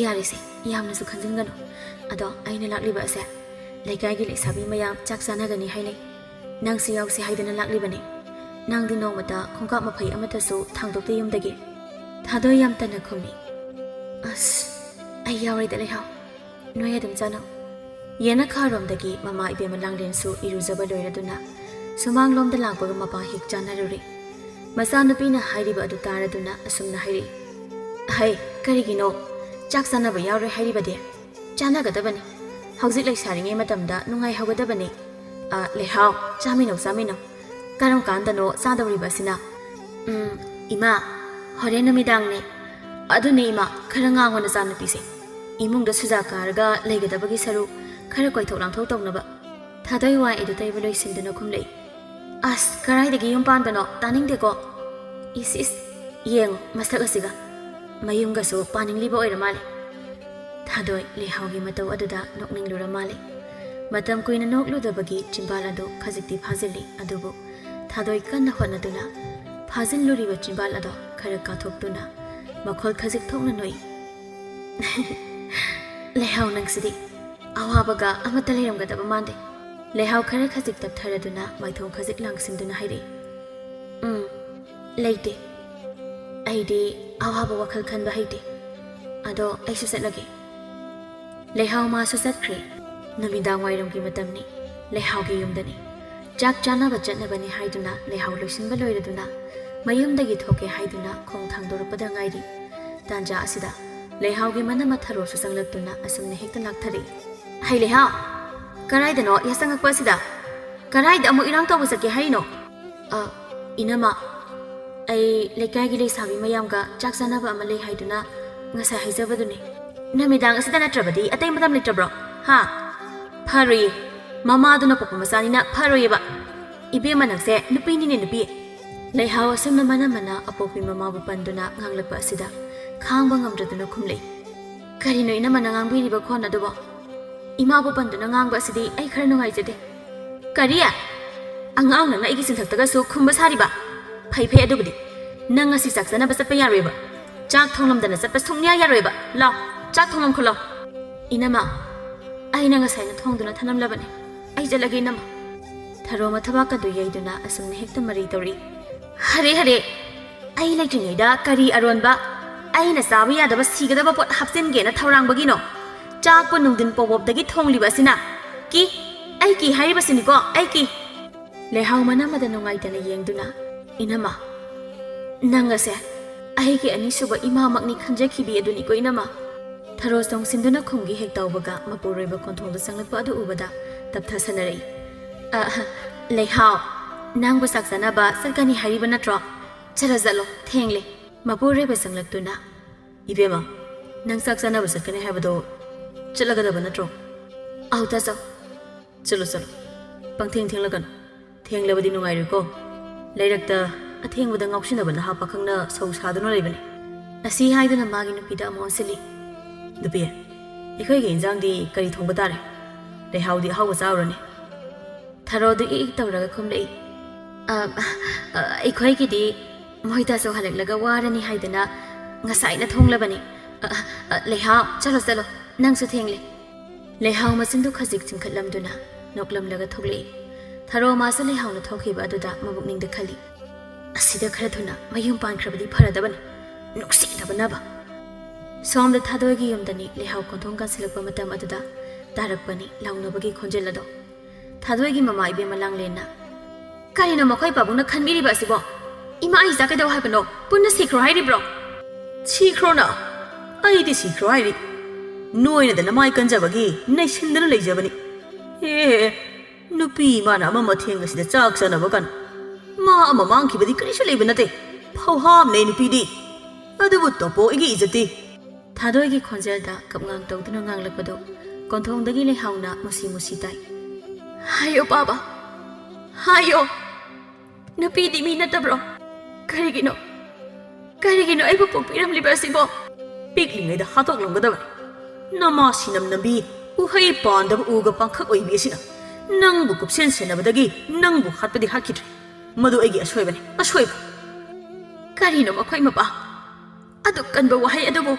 ꯌꯥꯔꯦꯁꯦ, ꯌꯥꯝꯅꯁꯨ ꯈꯟꯖꯤꯟꯒꯅꯨ꯫ ꯑꯗꯣ ꯑꯩꯅ ꯂꯥꯛꯂꯤꯕ ꯑꯁꯦ ꯂꯩꯀꯥꯏꯒꯤ ꯂꯩꯁꯥꯕꯤ ꯃꯌꯥꯝ ꯆꯥꯛ ꯆꯥꯅꯒꯅꯤ ꯍꯥꯏꯅꯩ꯫ ꯅꯪꯁꯨ ꯌꯥꯎꯁꯦ ꯍꯥꯏꯗꯨꯅ ꯂꯥꯛꯂꯤꯕꯅꯤ꯫ ꯅꯪꯗꯤ ꯅꯣꯡꯃꯇ ꯈꯣꯡꯀꯥꯞ ꯃꯐꯩ ꯑꯃꯠꯇꯁꯨ ꯊꯥꯡꯗꯣꯛꯇꯦ ꯌꯨꯝꯗꯒꯤ꯫ ꯊꯥꯗꯣꯏ ꯌꯥꯝ ꯇꯟꯅ ꯈꯨꯝꯃꯤ꯫ ꯑꯁ, ꯑꯩ ꯌꯥꯎꯔꯦꯗ ꯂꯩꯍꯥꯎ꯫ ꯅꯣꯏ ꯑꯗꯨꯝ ꯆꯥꯅꯧ꯫ ꯌꯦꯅꯈꯥꯔꯣꯝꯗꯒꯤ ꯃꯃꯥ ꯏꯕꯦꯝꯃ ꯂꯥꯡꯂꯦꯟꯁꯨ ꯏꯔꯨꯖꯕ ꯂꯣꯏꯔꯗꯨꯅ ꯁꯨꯃꯥꯡꯂꯣꯝꯗ ꯂꯥꯛꯄꯒ ꯃꯄꯥ ꯍꯦꯛ ꯆꯥꯅꯔꯨꯔꯦ꯫ ꯃꯆꯥꯅꯨꯄꯤꯅ ꯍꯥꯏꯔꯤꯕ ꯑꯗꯨ ꯇꯥꯔꯗꯨꯅ ꯑꯁꯨꯝꯅ ꯍꯥꯏꯔꯛꯏ, "ꯑꯍꯩ, ꯀꯔꯤꯒꯤꯅꯣ? ꯆꯥꯛ ꯆꯥꯅꯕ ꯌꯥꯎꯔꯣꯏ ꯍꯥꯏꯔꯤꯕꯗꯤ? ꯆꯥꯅꯒꯗꯕꯅꯤ꯫ ꯍꯧꯖꯤꯛ ꯂꯩꯁꯥꯔꯤꯉꯩ ꯃꯇꯝꯗ ꯅꯨꯡꯉꯥꯏꯍꯧꯒꯗꯕꯅꯤ꯫ ꯑ, ꯂꯩꯍꯥꯎ, ꯆꯥꯃꯤꯟꯅꯧ, ꯆꯥꯃꯤꯟꯅꯧ꯫ ꯀꯔꯝ ꯀꯥꯟꯗꯅꯣ ꯆꯥꯗꯧꯔꯤꯕ ꯑꯁꯤꯅ?" "ꯎꯝ, ꯏꯃꯥ, ꯍꯣꯔꯦꯟ ꯅꯨꯃꯤꯗꯥꯡꯅꯦ꯫ ꯑꯗꯨꯅꯦ ꯏꯃꯥ, ꯈꯔ ꯉꯥꯡꯉꯣ ꯅꯆꯥꯅꯨꯄꯤꯁꯦ꯫ ꯏꯃꯨꯡꯗ ꯁꯨꯖꯥ ꯀꯥꯔꯒ ꯂꯩꯒꯗꯕꯒꯤ ꯁꯔꯨꯛ ꯈꯔ ꯀꯣꯏꯊꯣꯛ ꯂꯥꯡꯊꯣꯛ ꯇꯧꯅꯕ꯫" ꯊꯥꯗꯣꯏ ꯋꯥꯏ ꯑꯗꯨ ꯇꯩꯕ ꯂꯣꯏꯁꯤꯟꯗꯨꯅ ꯈꯨꯝꯂꯛꯏ꯫ "ꯑꯁ, ꯀꯔꯥꯏꯗꯒꯤ ꯌꯨꯝ ꯄꯥꯟꯕꯅꯣ? ꯇꯥꯅꯤꯡꯗꯦꯀꯣ꯫ ꯏꯁ, ꯏꯁ, ꯌꯦꯡꯉꯨ ꯃꯁꯛ ꯑꯁꯤꯒ꯫ ꯃꯌꯨꯝꯒꯁꯨ ꯄꯥꯅꯤꯡꯂꯤꯕ ꯑꯣꯏꯔ ꯃꯥꯜꯂꯦ꯫" ꯊꯥꯗꯣꯏ ꯂꯩꯍꯥꯎꯒꯤ ꯃꯇꯧ ꯑꯗꯨꯗ ꯅꯣꯛꯅꯤꯡꯂꯨꯔ ꯃꯥꯜꯂꯦ꯫ ꯃꯇꯝ ꯀꯨꯏꯅ ꯅꯣꯛꯂꯨꯗꯕꯒꯤ ꯆꯤꯝꯕꯥꯜ ꯑꯗꯨ ꯈꯖꯤꯛꯇꯤ ꯐꯥꯖꯤꯜꯂꯤ, ꯑꯗꯨꯕꯨ ꯊꯥꯗꯣꯏ ꯀꯟꯅ ꯍꯣꯠꯅꯗꯨꯅ ꯐꯥꯖꯤꯜꯂꯨꯔꯤꯕ ꯆꯤꯝꯕꯥꯜ ꯑꯗꯣ ꯈꯔ ꯀꯥꯊꯣꯛꯇꯨꯅ ꯃꯈꯣꯜ ꯈꯖꯤꯛ ꯊꯣꯛꯅ ꯅꯣꯛꯏ꯫ "ꯂꯩꯍꯥꯎ, ꯅꯪꯁꯤꯗꯤ ꯑꯋꯥꯕꯒ ꯑꯃꯠꯇ ꯂꯩꯔꯝꯒꯗꯕ ꯃꯥꯟꯗꯦ꯫" ꯂꯩꯍꯥꯎ ꯈꯔ ꯈꯖꯤꯛ ꯇꯞꯊꯔꯗꯨꯅ ꯃꯥꯏꯊꯣꯡ ꯈꯖꯤꯛ ꯂꯥꯡꯁꯤꯟꯗꯨꯅ ꯍꯥꯏꯔꯛꯏ꯫ "ꯎꯝ, ꯂꯩꯇꯦ꯫ ꯑꯩꯗꯤ ꯑꯋꯥꯕ ꯋꯥꯈꯜ ꯈꯟꯕ ꯍꯩꯇꯦ꯫ ꯑꯗꯣ ꯑꯩꯁꯨ ꯆꯠꯂꯒꯦ꯫" ꯂꯩꯍꯥꯎ ꯃꯥꯁꯨ ꯆꯠꯈ꯭ꯔꯦ꯫ ꯅꯨꯃꯤꯗꯥꯡ ꯋꯥꯏꯔꯝꯒꯤ ꯃꯇꯝꯅꯤ꯫ ꯂꯩꯍꯥꯎꯒꯤ ꯌꯨꯝꯗꯅꯤ꯫ ꯆꯥꯛ ꯆꯥꯅꯕ ꯆꯠꯅꯕꯅꯤ ꯍꯥꯏꯗꯨꯅ ꯂꯩꯍꯥꯎ ꯂꯣꯏꯁꯤꯟꯕ ꯂꯣꯏꯔꯗꯨꯅ ꯃꯌꯨꯝꯗꯒꯤ ꯊꯣꯛꯀꯦ ꯍꯥꯏꯗꯨꯅ ꯈꯣꯡ ꯊꯥꯡꯗꯣꯔꯛꯄꯗ ꯉꯥꯏꯔꯤ꯫ ꯇꯥꯟꯖꯥ ꯑꯁꯤꯗ ꯂꯩꯍꯥꯎꯒꯤ ꯃꯅꯝ ꯃꯊꯔꯣꯁꯨ ꯆꯪꯂꯛꯇꯨꯅ ꯑꯁꯨꯝꯅ ꯍꯦꯛꯇ ꯂꯥꯛꯊꯔꯛꯏ꯫ "ꯍꯩ ꯂꯩꯍꯥꯎ, ꯀꯔꯥꯏꯗꯅꯣ ꯌꯥꯆꯪꯉꯛꯄ ꯑꯁꯤꯗ? ꯀꯔꯥꯏꯗ ꯑꯃꯨꯛ ꯏꯔꯥꯡ ꯇꯧꯕ ꯆꯠꯀꯦ ꯍꯥꯏꯔꯤꯅꯣ?" "ꯑ, ꯏꯅꯝꯃ, ꯑꯩ ꯂꯩꯀꯥꯏꯒꯤ ꯂꯩꯁꯥꯕꯤ ꯃꯌꯥꯝꯒ ꯆꯥꯛ ꯆꯥꯅꯕ ꯑꯃ ꯂꯩ ꯍꯥꯏꯗꯨꯅ ꯉꯁꯥꯏ ꯍꯥꯏꯖꯕꯗꯨꯅꯤ꯫" "ꯅꯨꯃꯤꯗꯥꯡ ꯑꯁꯤꯗ ꯅꯠꯇ꯭ꯔꯕꯗꯤ ꯑꯇꯩ ꯃꯇꯝ ꯂꯩꯇ꯭ꯔꯕ꯭ꯔꯣ? ꯍꯥ? ꯐꯔꯣꯏꯌꯦ꯫ ꯃꯃꯥꯗꯨꯅ ꯄꯣꯛꯄ ꯃꯆꯥꯅꯤꯅ ꯐꯔꯣꯏꯌꯦꯕ꯫ ꯏꯕꯦꯝꯃ, ꯅꯪꯁꯦ ꯅꯨꯄꯤꯅꯤꯅꯦ, ꯅꯨꯄꯤ꯫ ꯂꯩꯍꯥꯎ ꯑꯁꯨꯝꯅ ꯃꯅꯝ ꯃꯅꯥ ꯑꯄꯣꯛꯄꯤ ꯃꯃꯥꯕꯨ ꯄꯟꯗꯨꯅ ꯉꯥꯡꯂꯛꯄ ꯑꯁꯤꯗ ꯈꯥꯡꯕ ꯉꯝꯗ꯭ꯔꯗꯨꯅ ꯈꯨꯝꯂꯛꯏ꯫ "ꯀꯔꯤꯅꯣ ꯏꯅꯝꯃꯅ ꯉꯥꯡꯕꯤꯔꯤꯕ ꯈꯣꯟ ꯑꯗꯨꯕꯣ? ꯏꯃꯥꯕꯨ ꯄꯟꯗꯨꯅ ꯉꯥꯡꯕ ꯑꯁꯤꯗꯤ ꯑꯩ ꯈꯔ ꯅꯨꯡꯉꯥꯏꯖꯗꯦ꯫" "ꯀꯔꯤ? ꯑꯉꯥꯡ ꯅꯪꯅ ꯑꯩꯒꯤ ꯆꯤꯟꯊꯛꯇꯒꯁꯨ ꯈꯨꯝꯕ ꯁꯥꯔꯤꯕ? ꯐꯩ ꯐꯩ, ꯑꯗꯨꯕꯨꯗꯤ ꯅꯪ ꯉꯁꯤ ꯆꯥꯛ ꯆꯥꯅꯕ ꯆꯠꯄ ꯌꯥꯔꯣꯏꯕ꯫ ꯆꯥꯛ ꯊꯣꯡꯂꯝꯗꯅ ꯆꯠꯄ ꯁꯨꯡꯌꯥ ꯌꯥꯔꯣꯏꯕ꯫ ꯂꯥꯎ, ꯆꯥꯛ ꯊꯣꯡꯐꯝ ꯈꯨꯜꯂꯣ꯫" "ꯏꯅꯝꯃ, ꯑꯩꯅ ꯉꯁꯥꯏꯅ ꯊꯣꯡꯗꯨꯅ ꯊꯅꯝꯂꯕꯅꯦ꯫ ꯑꯩ ꯆꯠꯂꯒꯦ ꯏꯅꯝꯃ꯫" ꯊꯔꯣ ꯃꯊꯕꯥꯛ ꯑꯗꯨ ꯌꯩꯗꯨꯅ ꯑꯁꯨꯝꯅ ꯍꯦꯛꯇ ꯃꯔꯩ ꯇꯧꯔꯛꯏ꯫ "ꯍꯔꯦ ꯍꯔꯦ, ꯑꯩ ꯂꯩꯇ꯭ꯔꯤꯉꯩꯗ ꯀꯔꯤ ꯑꯔꯣꯟꯕ, ꯑꯩꯅ ꯆꯥꯕ ꯌꯥꯗꯕ ꯁꯤꯒꯗꯕ ꯄꯣꯠ ꯍꯥꯞꯆꯤꯟꯒꯦꯅ ꯊꯧꯔꯥꯡꯕꯒꯤꯅꯣ? ꯆꯥꯛꯄꯨ ꯅꯨꯡꯊꯤꯟ ꯄꯣꯕꯣꯞꯇꯒꯤ ꯊꯣꯡꯂꯤꯕ ꯑꯁꯤꯅ? ꯀꯤ, ꯑꯩ ꯀꯤ ꯍꯥꯏꯔꯤꯕꯁꯤꯅꯤꯀꯣ, ꯑꯩ ꯀꯤ꯫" ꯂꯩꯍꯥꯎ ꯃꯅꯥꯃꯗ ꯅꯨꯡꯉꯥꯏꯇꯅ ꯌꯦꯡꯗꯨꯅ, "ꯏꯅꯝꯃ, ꯅꯪ ꯑꯁꯦ ꯑꯩꯒꯤ ꯑꯅꯤꯁꯨꯕ ꯏꯃꯥꯃꯛꯅꯤ ꯈꯟꯖꯈꯤꯕꯤ ꯑꯗꯨꯅꯤꯀꯣ ꯏꯅꯝꯃ꯫" ꯊꯔꯣ ꯆꯣꯡꯁꯤꯟꯗꯨꯅ ꯈꯨꯝꯒꯦ ꯍꯦꯛ ꯇꯧꯕꯒ ꯃꯄꯨꯔꯣꯏꯕ ꯀꯣꯟꯊꯣꯡꯗ ꯆꯪꯂꯛꯄ ꯑꯗꯨ ꯎꯕꯗ ꯇꯞꯊꯁꯅꯔꯛꯏ꯫ "ꯑ, ꯂꯩꯍꯥꯎ, ꯅꯪꯕꯨ ꯆꯥꯛ ꯆꯥꯅꯕ ꯆꯠꯀꯅꯤ ꯍꯥꯏꯔꯤꯕ ꯅꯠꯇ꯭ꯔꯣ? ꯆꯠꯂꯣ ꯆꯠꯂꯣ, ꯊꯦꯡꯂꯦ꯫" ꯃꯄꯨꯔꯣꯏꯕ ꯆꯪꯂꯛꯇꯨꯅ, "ꯏꯕꯦꯝꯃ, ꯅꯪ ꯆꯥꯛ ꯆꯥꯅꯕ ꯆꯠꯀꯅꯤ ꯍꯥꯏꯕꯗꯣ ꯆꯠꯂꯒꯗꯕ ꯅꯠꯇ꯭ꯔꯣ?" "ꯑꯧ ꯇꯥꯆꯧ, ꯆꯠꯂꯣ ꯆꯠꯂꯣ, ꯄꯪꯊꯦꯡ ꯊꯦꯡꯂꯛꯀꯅꯨ꯫ ꯊꯦꯡꯂꯕꯗꯤ ꯅꯨꯡꯉꯥꯏꯔꯣꯏꯀꯣ꯫ ꯂꯩꯔꯛꯇ ꯑꯊꯦꯡꯕꯗ ꯉꯥꯎꯁꯤꯟꯅꯕ ꯅꯍꯥ ꯄꯥꯈꯪꯅ ꯁꯧ ꯁꯥꯗꯨꯅ ꯂꯩꯕꯅꯤ꯫" ꯑꯁꯤ ꯍꯥꯏꯗꯨꯅ ꯃꯥꯒꯤ ꯅꯨꯄꯤꯗ ꯑꯃꯨꯛ ꯑꯣꯟꯁꯤꯜꯂꯤ꯫ "ꯅꯨꯄꯤ, ꯑꯩꯈꯣꯏꯒꯤ ꯏꯟꯖꯥꯡꯗꯤ ꯀꯔꯤ ꯊꯣꯡꯕ ꯇꯥꯔꯦ? ꯂꯩꯍꯥꯎꯗꯤ ꯑꯍꯥꯎꯕ ꯆꯥꯎꯔꯅꯤ꯫" ꯊꯔꯣꯗꯨ ꯏꯛ ꯏꯛ ꯇꯧꯔꯒ ꯈꯨꯝꯂꯛꯏ꯫ "ꯑ, ꯑ, ꯑꯩꯈꯣꯏꯒꯤꯗꯤ ꯃꯣꯏ ꯇꯥꯆꯧ ꯍꯜꯂꯛꯂꯒ ꯋꯥꯔꯅꯤ ꯍꯥꯏꯗꯅ ꯉꯁꯥꯏꯅ ꯊꯣꯡꯂꯕꯅꯤ꯫ ꯑ, ꯑ, ꯂꯩꯍꯥꯎ, ꯆꯠꯂꯣ ꯆꯠꯂꯣ, ꯅꯪꯁꯨ ꯊꯦꯡꯂꯦ꯫" ꯂꯩꯍꯥꯎ ꯃꯆꯤꯟꯗꯨ ꯈꯖꯤꯛ ꯆꯤꯡꯈꯠꯂꯝꯗꯨꯅ ꯅꯣꯛꯂꯝꯂꯒ ꯊꯣꯛꯂꯛꯏ꯫ ꯊꯔꯣ ꯃꯥꯁꯨ ꯂꯩꯍꯥꯎꯅ ꯊꯣꯛꯈꯤꯕ ꯑꯗꯨꯗ ꯃꯕꯨꯛꯅꯤꯡꯗ ꯈꯜꯂꯤ, "ꯑꯁꯤꯗ ꯈꯔ ꯊꯨꯅ ꯃꯌꯨꯝ ꯄꯥꯟꯈ꯭ꯔꯕꯗꯤ ꯐꯔꯗꯕꯅꯤ, ꯅꯨꯡꯁꯤꯗꯕꯅꯕ꯫" ꯁꯣꯝꯗ ꯊꯥꯗꯣꯏꯒꯤ ꯌꯨꯝꯗꯅꯤ ꯂꯩꯍꯥꯎ ꯀꯣꯟꯊꯣꯡ ꯀꯥꯟꯁꯤꯜꯂꯛꯄ ꯃꯇꯝ ꯑꯗꯨꯗ ꯇꯥꯔꯛꯄꯅꯤ ꯂꯥꯎꯅꯕꯒꯤ ꯈꯣꯟꯖꯦꯜ ꯑꯗꯣ꯫ ꯊꯥꯗꯣꯏꯒꯤ ꯃꯃꯥ ꯏꯕꯦꯝꯃ ꯂꯥꯡꯂꯦꯟꯅ, "ꯀꯔꯤꯅꯣ ꯃꯈꯣꯏ ꯄꯥꯕꯨꯡꯅ ꯈꯟꯕꯤꯔꯤꯕ ꯑꯁꯤꯕꯣ? ꯏꯃꯥ ꯑꯩ ꯏꯆꯥ ꯀꯩꯗꯧ ꯍꯥꯏꯕꯅꯣ? ꯄꯨꯟꯅ ꯁꯤꯈ꯭ꯔꯣ ꯍꯥꯏꯔꯤꯕ꯭ꯔꯣ?" "ꯁꯤꯈ꯭ꯔꯣꯅ? ꯑꯩꯗꯤ ꯁꯤꯈ꯭ꯔꯣ ꯍꯥꯏꯔꯤ? ꯅꯣꯏꯅꯗ ꯅꯃꯥꯏ ꯀꯟꯖꯕꯒꯤ ꯅꯩꯁꯤꯟꯗꯅ ꯂꯩꯖꯕꯅꯤ꯫ ꯑꯦ, ꯅꯨꯄꯤ ꯏꯃꯥꯅ ꯑꯃ ꯃꯊꯦꯡ ꯑꯁꯤꯗ ꯆꯥꯛ ꯆꯥꯅꯕ ꯀꯥꯟ ꯃꯥ ꯑꯃ ꯃꯥꯡꯈꯤꯕꯗꯤ ꯀꯔꯤꯁꯨ ꯂꯩꯕ ꯅꯠꯇꯦ꯫ ꯐꯧꯍꯥꯝꯅꯦ ꯅꯨꯄꯤꯗꯤ꯫ ꯑꯗꯨꯕꯨ ꯇꯣꯄꯣ ꯑꯩꯒꯤ ꯏꯖꯠꯇꯤ?" ꯊꯥꯗꯣꯏꯒꯤ ꯈꯣꯟꯖꯦꯜꯗ ꯀꯞꯉꯥꯡ ꯇꯧꯗꯨꯅ ꯉꯥꯡꯂꯛꯄꯗꯨ ꯀꯣꯟꯊꯣꯡꯗꯒꯤ ꯂꯩꯍꯥꯎꯅ ꯃꯨꯁꯤ ꯃꯨꯁꯤ ꯇꯥꯏ꯫ "ꯍꯥꯏꯌꯣ ꯄꯥꯕ, ꯍꯥꯏꯌꯣ꯫ ꯅꯨꯄꯤꯗꯤ ꯃꯤ ꯅꯠꯇꯕ꯭ꯔꯣ? ꯀꯔꯤꯒꯤꯅꯣ? ꯀꯔꯤꯒꯤꯅꯣ ꯑꯩꯕꯨ ꯄꯣꯛꯄꯤꯔꯝꯂꯤꯕ ꯑꯁꯤꯕꯣ? ꯄꯤꯛꯂꯤꯉꯩꯗ ꯍꯥꯠꯇꯣꯛꯂꯝꯒꯗꯕꯅꯤ꯫ ꯅꯃꯥ ꯁꯤꯅꯝ ꯅꯝꯕꯤ, ꯎꯍꯩ ꯄꯥꯟꯗꯕ ꯎꯒ ꯄꯥꯡꯈꯛ ꯑꯣꯏꯕꯤ ꯑꯁꯤꯅ ꯅꯪꯕꯨ ꯀꯨꯞꯁꯦꯟ ꯁꯦꯟꯅꯕꯗꯒꯤ ꯅꯪꯕꯨ ꯍꯥꯠꯄꯗꯤ ꯍꯥꯠꯈꯤꯗ꯭ꯔꯦ꯫ ꯃꯗꯨ ꯑꯩꯒꯤ ꯑꯁꯣꯏꯕꯅꯤ, ꯑꯁꯣꯏꯕ꯫ ꯀꯔꯤꯅꯣ ꯃꯈꯣꯏ ꯃꯄꯥ? ꯑꯗꯨꯛ ꯀꯟꯕ ꯋꯥꯍꯩ ꯑꯗꯨꯕꯨ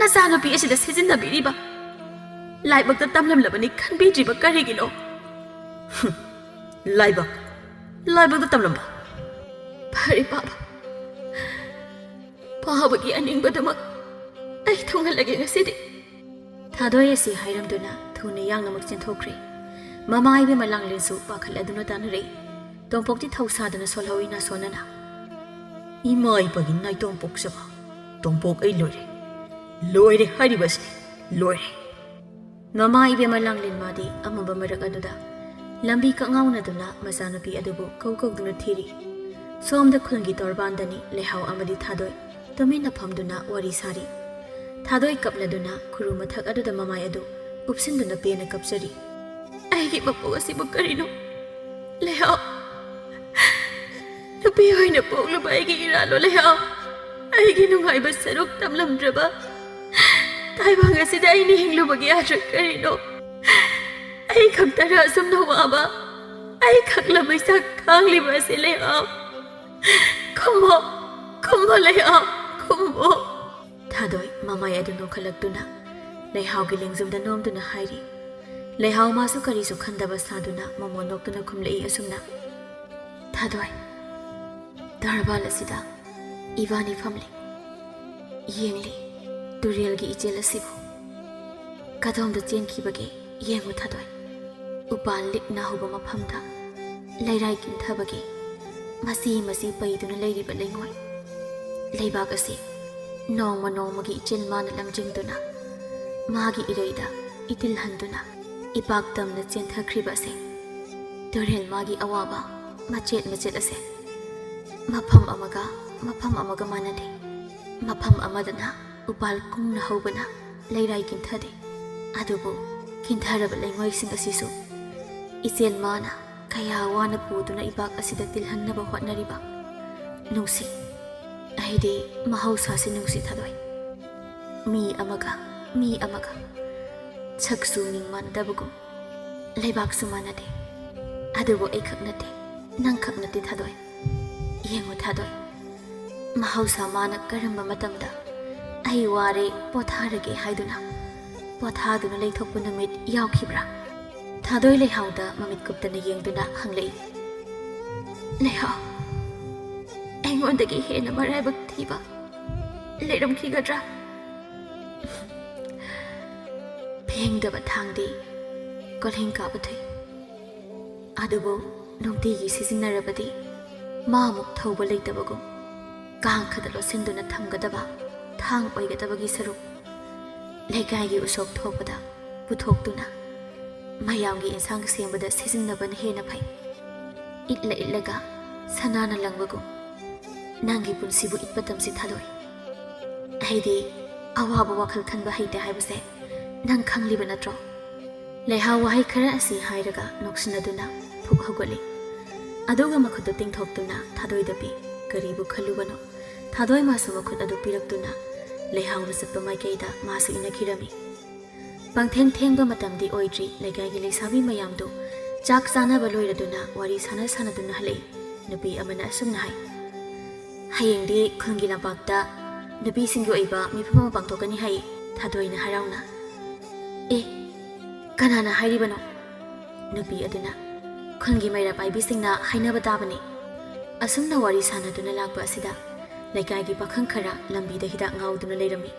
ꯅꯆꯥꯅꯨꯄꯤ ꯑꯁꯤꯗ ꯁꯤꯖꯤꯟꯅꯕꯤꯔꯤꯕ? ꯂꯥꯏꯕꯛꯇ ꯇꯝꯂꯝꯂꯕꯅꯤ ꯈꯟꯕꯤꯗ꯭ꯔꯤꯕ ꯀꯔꯤꯒꯤꯅꯣ? ꯍꯨꯝ, ꯂꯥꯏꯕꯛ? ꯂꯥꯏꯕꯛꯇ ꯇꯝꯂꯝꯕ? ꯐꯔꯦ ꯄꯥꯕ, ꯄꯥꯕꯒꯤ ꯑꯅꯤꯡꯕꯗꯨꯃꯛ ꯑꯩ ꯊꯨꯡꯍꯜꯂꯒꯦ ꯉꯁꯤꯗꯤ꯫ ꯊꯥꯗꯣꯏ ꯑꯁꯤ ꯍꯥꯏꯔꯝꯗꯨꯅ ꯊꯨꯅ ꯌꯥꯡꯅꯃꯛ ꯆꯦꯟꯊꯣꯛꯈ꯭ꯔꯦ꯫ ꯃꯃꯥ ꯏꯕꯦꯝꯃ ꯂꯥꯡꯂꯦꯟꯁꯨ ꯄꯥꯈꯠꯂꯗꯨꯅ ꯇꯥꯅꯔꯦ꯫ ꯇꯣꯝꯄꯣꯛꯇꯤ ꯊꯧꯁꯥꯗꯅ ꯁꯣꯜꯍꯧꯏ ꯅꯥꯁꯣꯟꯅꯅ꯫ ꯏꯃꯥ ꯏꯄꯥꯒꯤ ꯅꯥꯏꯇꯣꯝ ꯄꯣꯛꯆꯕ ꯇꯣꯝꯄꯣꯛ ꯑꯩ ꯂꯣꯏꯔꯦ꯫ ꯂꯣꯏꯔꯦ ꯍꯥꯏꯔꯤꯕ ꯑꯁꯤꯅꯤ, ꯂꯣꯏꯔꯦ꯫ ꯃꯃꯥ ꯏꯕꯦꯝꯃ ꯂꯥꯡꯂꯦꯟ ꯃꯥꯗꯤ ꯑꯃꯝꯕ ꯃꯔꯛ ꯑꯗꯨꯗ ꯂꯝꯕꯤ ꯀꯛꯉꯥꯎꯅꯗꯨꯅ ꯃꯆꯥꯅꯨꯄꯤ ꯑꯗꯨꯕꯨ ꯀꯧ ꯀꯧꯗꯨꯅ ꯊꯤꯔꯤ꯫ ꯁꯣꯝꯗ ꯈꯨꯜꯒꯤ ꯇꯣꯔꯕꯥꯟꯗꯅꯤ ꯂꯩꯍꯥꯎ ꯑꯃꯗꯤ ꯊꯥꯗꯣꯏ ꯇꯨꯃꯤꯟꯅ ꯐꯝꯗꯨꯅ ꯋꯥꯔꯤ ꯁꯥꯔꯤ꯫ ꯊꯥꯗꯣꯏ ꯀꯞꯂꯗꯨꯅ ꯈꯨꯔꯨ ꯃꯊꯛ ꯑꯗꯨꯗ ꯃꯃꯥꯏ ꯑꯗꯨ ꯎꯞꯁꯤꯟꯗꯨꯅ ꯄꯦꯟꯅ ꯀꯞꯆꯔꯤ꯫ ꯑꯩꯒꯤ ꯃꯄꯣꯛ ꯑꯁꯤꯕꯨ ꯀꯔꯤꯅꯣ? ꯂꯩꯍꯥꯎ, ꯅꯨꯄꯤ ꯑꯣꯏꯅ ꯄꯣꯛꯂꯨꯕ ꯑꯩꯒꯤ ꯏꯔꯥꯜꯂꯣ ꯂꯩꯍꯥꯎ꯫ ꯑꯩꯒꯤ ꯅꯨꯡꯉꯥꯏꯕ ꯁꯔꯨꯛ ꯇꯝꯂꯝꯗ꯭ꯔꯕ ꯇꯥꯏꯕꯪ ꯑꯁꯤꯗ ꯑꯩꯅ ꯍꯤꯡꯂꯨꯕꯒꯤ ꯑꯥꯗ꯭ꯔ ꯀꯔꯤꯅꯣ? ꯑꯩ ꯈꯛꯇꯔ ꯑꯁꯨꯝꯅ ꯋꯥꯕ? ꯑꯩ ꯈꯛꯂ ꯃꯩꯁꯥ ꯈꯥꯡꯂꯤꯕ ꯑꯁꯤ ꯂꯩꯍꯥꯎ? ꯈꯨꯝꯃꯣ, ꯈꯨꯝꯃꯣ ꯂꯩꯍꯥꯎ, ꯈꯨꯝꯃꯣ꯫ ꯊꯥꯗꯣꯏ ꯃꯃꯥꯏ ꯑꯗꯨ ꯅꯣꯛꯈꯠꯂꯛꯇꯨꯅ ꯂꯩꯍꯥꯎꯒꯤ ꯂꯦꯡꯖꯨꯝꯗ ꯅꯣꯝꯗꯨꯅ ꯍꯥꯏꯔꯤ꯫ ꯂꯩꯍꯥꯎ ꯃꯥꯁꯨ ꯀꯔꯤꯁꯨ ꯈꯟꯗꯕ ꯁꯥꯗꯨꯅ ꯃꯃꯣꯟ ꯅꯣꯛꯇꯨꯅ ꯈꯨꯝꯂꯛꯏ ꯑꯁꯨꯝꯅ, ꯊꯥꯗꯣꯏ, ꯇꯣꯔꯕꯥꯟ ꯑꯁꯤꯗ ꯏꯕꯥꯅꯤ ꯐꯝꯂꯤ꯫ ꯌꯦꯡꯂꯤ ꯇꯨꯔꯦꯜꯒꯤ ꯏꯆꯦꯜ ꯑꯁꯤꯕꯨ꯫ ꯀꯗꯣꯝꯗ ꯆꯦꯟꯈꯤꯕꯒꯦ ꯌꯦꯡꯉꯨ ꯊꯥꯗꯣꯏ꯫ ꯎꯄꯥꯜ ꯂꯤꯛꯅ ꯍꯧꯕ ꯃꯐꯝꯗ ꯂꯩꯔꯥꯏ ꯀꯤꯟꯊꯕꯒꯤ ꯃꯆꯤ ꯃꯆꯤ ꯄꯩꯗꯨꯅ ꯂꯩꯔꯤꯕ ꯂꯩꯉꯣꯏ꯫ ꯂꯩꯕꯥꯛ ꯑꯁꯤ ꯅꯣꯡꯃ ꯅꯣꯡꯃꯒꯤ ꯏꯆꯦꯜ ꯃꯥꯅ ꯂꯝꯖꯤꯡꯗꯨꯅ ꯃꯥꯒꯤ ꯏꯔꯩꯗ ꯏꯇꯤꯜ ꯍꯟꯗꯨꯅ ꯏꯄꯥꯛ ꯇꯝꯅ ꯆꯦꯟꯊꯈ꯭ꯔꯤꯕ ꯑꯁꯦ꯫ ꯇꯨꯔꯦꯜ ꯃꯥꯒꯤ ꯑꯋꯥꯕ ꯃꯆꯦꯠ ꯃꯆꯦꯠ ꯑꯁꯦ ꯃꯐꯝ ꯑꯃꯒ ꯃꯐꯝ ꯑꯃꯒ ꯃꯥꯟꯅꯗꯦ꯫ ꯃꯐꯝ ꯑꯃꯗꯅ ꯎꯄꯥꯜ ꯀꯨꯡꯅ ꯍꯧꯕꯅ ꯂꯩꯔꯥꯏ ꯀꯤꯟꯊꯗꯦ꯫ ꯑꯗꯨꯕꯨ ꯀꯤꯟꯊꯔꯕ ꯂꯩꯉꯣꯏꯁꯤꯡ ꯑꯁꯤꯁꯨ ꯏꯆꯦꯜ ꯃꯥꯅ ꯀꯌꯥ ꯋꯥꯅ ꯄꯨꯗꯨꯅ ꯏꯕꯥꯛ ꯑꯁꯤꯗ ꯇꯤꯜꯍꯟꯅꯕ ꯍꯣꯠꯅꯔꯤꯕ꯫ ꯅꯨꯡꯁꯤ, ꯑꯩꯗꯤ ꯃꯍꯧꯁꯥꯁꯦ ꯅꯨꯡꯁꯤ ꯊꯥꯗꯣꯏ꯫ ꯃꯤ ꯑꯃꯒ, ꯃꯤ ꯑꯃꯒ ꯁꯛꯁꯨ ꯃꯤꯡ ꯃꯥꯟꯅꯗꯕꯒꯨꯝ, ꯂꯩꯕꯥꯛꯁꯨ ꯃꯥꯟꯅꯗꯦ꯫ ꯑꯗꯨꯕꯨ ꯑꯩꯈꯛ ꯅꯠꯇꯦ, ꯅꯪꯈꯛ ꯅꯠꯇꯦ ꯊꯥꯗꯣꯏ꯫ ꯌꯦꯡꯉꯨ ꯊꯥꯗꯣꯏ, ꯃꯍꯧꯁꯥ ꯃꯥꯅ ꯀꯔꯝꯕ ꯃꯇꯝꯗ "ꯑꯩ ꯋꯥꯔꯦ, ꯄꯣꯊꯥꯔꯒꯦ" ꯍꯥꯏꯗꯨꯅ ꯄꯣꯊꯥꯗꯨꯅ ꯂꯩꯊꯣꯛꯄ ꯅꯨꯃꯤꯠ ꯌꯥꯎꯈꯤꯕ꯭ꯔꯥ? ꯊꯥꯗꯣꯏ ꯂꯩꯍꯥꯎꯗ ꯃꯃꯤꯠ ꯀꯨꯞꯇꯅ ꯌꯦꯡꯗꯨꯅ ꯍꯪꯂꯛꯏ꯫ "ꯂꯩꯍꯥꯎ, ꯑꯩꯉꯣꯟꯗꯒꯤ ꯍꯦꯟꯅ ꯃꯔꯥꯏꯕꯛ ꯊꯤꯕ ꯂꯩꯔꯝꯈꯤꯒꯗ꯭ꯔꯥ?" ꯐꯦꯡꯗꯕ ꯊꯥꯡꯗꯤ ꯀꯣꯜꯍꯦꯡ ꯀꯥꯕ ꯊꯨꯏ꯫ ꯑꯗꯨꯕꯨ ꯅꯨꯡꯇꯤꯒꯤ ꯁꯤꯖꯤꯟꯅꯔꯕꯗꯤ ꯃꯥ ꯑꯃꯨꯛ ꯊꯧꯕ ꯂꯩꯇꯕꯒꯨꯝ, ꯀꯥꯡꯈꯗ ꯂꯣꯠꯁꯤꯟꯗꯨꯅ ꯊꯝꯒꯗꯕ ꯊꯥꯡ ꯑꯣꯏꯒꯗꯕꯒꯤ ꯁꯔꯨꯛ, ꯂꯩꯀꯥꯏꯒꯤ ꯎꯁꯣꯞ ꯊꯣꯛꯄꯗ ꯄꯨꯊꯣꯛꯇꯨꯅ ꯃꯌꯥꯝꯒꯤ ꯏꯟꯁꯥꯡ ꯁꯦꯝꯕꯗ ꯁꯤꯖꯤꯟꯅꯕꯅ ꯍꯦꯟꯅ ꯐꯩ꯫ ꯏꯠꯂ ꯏꯠꯂꯒ ꯁꯅꯥꯅ ꯂꯪꯕꯒꯨꯝ ꯅꯪꯒꯤ ꯄꯨꯟꯁꯤꯕꯨ ꯏꯠꯄ ꯇꯝꯁꯤ ꯊꯥꯗꯣꯏ꯫ ꯑꯩꯗꯤ ꯑꯋꯥꯕ ꯋꯥꯈꯜ ꯈꯟꯕ ꯍꯩꯇꯦ ꯍꯥꯏꯕꯁꯦ ꯅꯪ ꯈꯪꯂꯤꯕ ꯅꯠꯇ꯭ꯔꯣ? ꯂꯩꯍꯥꯎ ꯋꯥꯍꯩ ꯈꯔ ꯑꯁꯤ ꯍꯥꯏꯔꯒ ꯅꯣꯛꯁꯤꯟꯅꯗꯨꯅ ꯐꯨꯛ ꯍꯧꯒꯠꯂꯤ꯫ ꯑꯗꯨꯒ ꯃꯈꯨꯠꯇꯨ ꯇꯤꯡꯊꯣꯛꯇꯨꯅ ꯊꯥꯗꯣꯏꯗ ꯄꯤ꯫ ꯀꯔꯤꯕꯨ ꯈꯜꯂꯨꯕꯅꯣ? ꯊꯥꯗꯣꯏ ꯃꯥꯁꯨ ꯃꯈꯨꯠ ꯑꯗꯨ ꯄꯤꯔꯛꯇꯨꯅ ꯂꯩꯍꯥꯎꯅ ꯆꯠꯄ ꯃꯥꯏꯀꯩꯗ ꯃꯥꯁꯨ ꯏꯟꯅꯈꯤꯔꯝꯃꯤ꯫ ꯄꯪꯊꯦꯡ ꯊꯦꯡꯕ ꯃꯇꯝꯗꯤ ꯑꯣꯏꯗ꯭ꯔꯤ꯫ ꯂꯩꯀꯥꯏꯒꯤ ꯂꯩꯁꯥꯕꯤ ꯃꯌꯥꯝꯗꯨ ꯆꯥꯛ ꯆꯥꯅꯕ ꯂꯣꯏꯔꯗꯨꯅ ꯋꯥꯔꯤ ꯁꯥꯟꯅ ꯁꯥꯟꯅꯗꯨꯅ ꯍꯜꯂꯛꯏ꯫ ꯅꯨꯄꯤ ꯑꯃꯅ ꯑꯁꯨꯝꯅ ꯍꯥꯏ, "ꯍꯌꯦꯡꯗꯤ ꯈꯨꯜꯒꯤ ꯂꯝꯄꯥꯛꯇ ꯅꯨꯄꯤꯁꯤꯡꯒꯤ ꯑꯣꯏꯕ ꯃꯤꯐꯝ ꯑꯃ ꯄꯥꯡꯊꯣꯛꯀꯅꯤ" ꯍꯥꯏ꯫ ꯊꯥꯗꯣꯏꯅ ꯍꯔꯥꯎꯅ, "ꯑꯦ, ꯀꯅꯥꯅ ꯍꯥꯏꯔꯤꯕꯅꯣ?" ꯅꯨꯄꯤ ꯑꯗꯨꯅ, "ꯈꯨꯜꯒꯤ ꯃꯩꯔꯥ ꯄꯥꯏꯕꯤꯁꯤꯡꯅ ꯍꯥꯏꯅꯕ ꯇꯥꯕꯅꯤ꯫" ꯑꯁꯨꯝꯅ ꯋꯥꯔꯤ ꯁꯥꯟꯅꯗꯨꯅ ꯂꯥꯛꯄ ꯑꯁꯤꯗ ꯂꯩꯀꯥꯏꯒꯤ ꯄꯥꯈꯪ ꯈꯔ ꯂꯝꯕꯤꯗ ꯍꯤꯗꯥꯛ ꯉꯥꯎꯗꯨꯅ ꯂꯩꯔꯝꯃꯤ꯫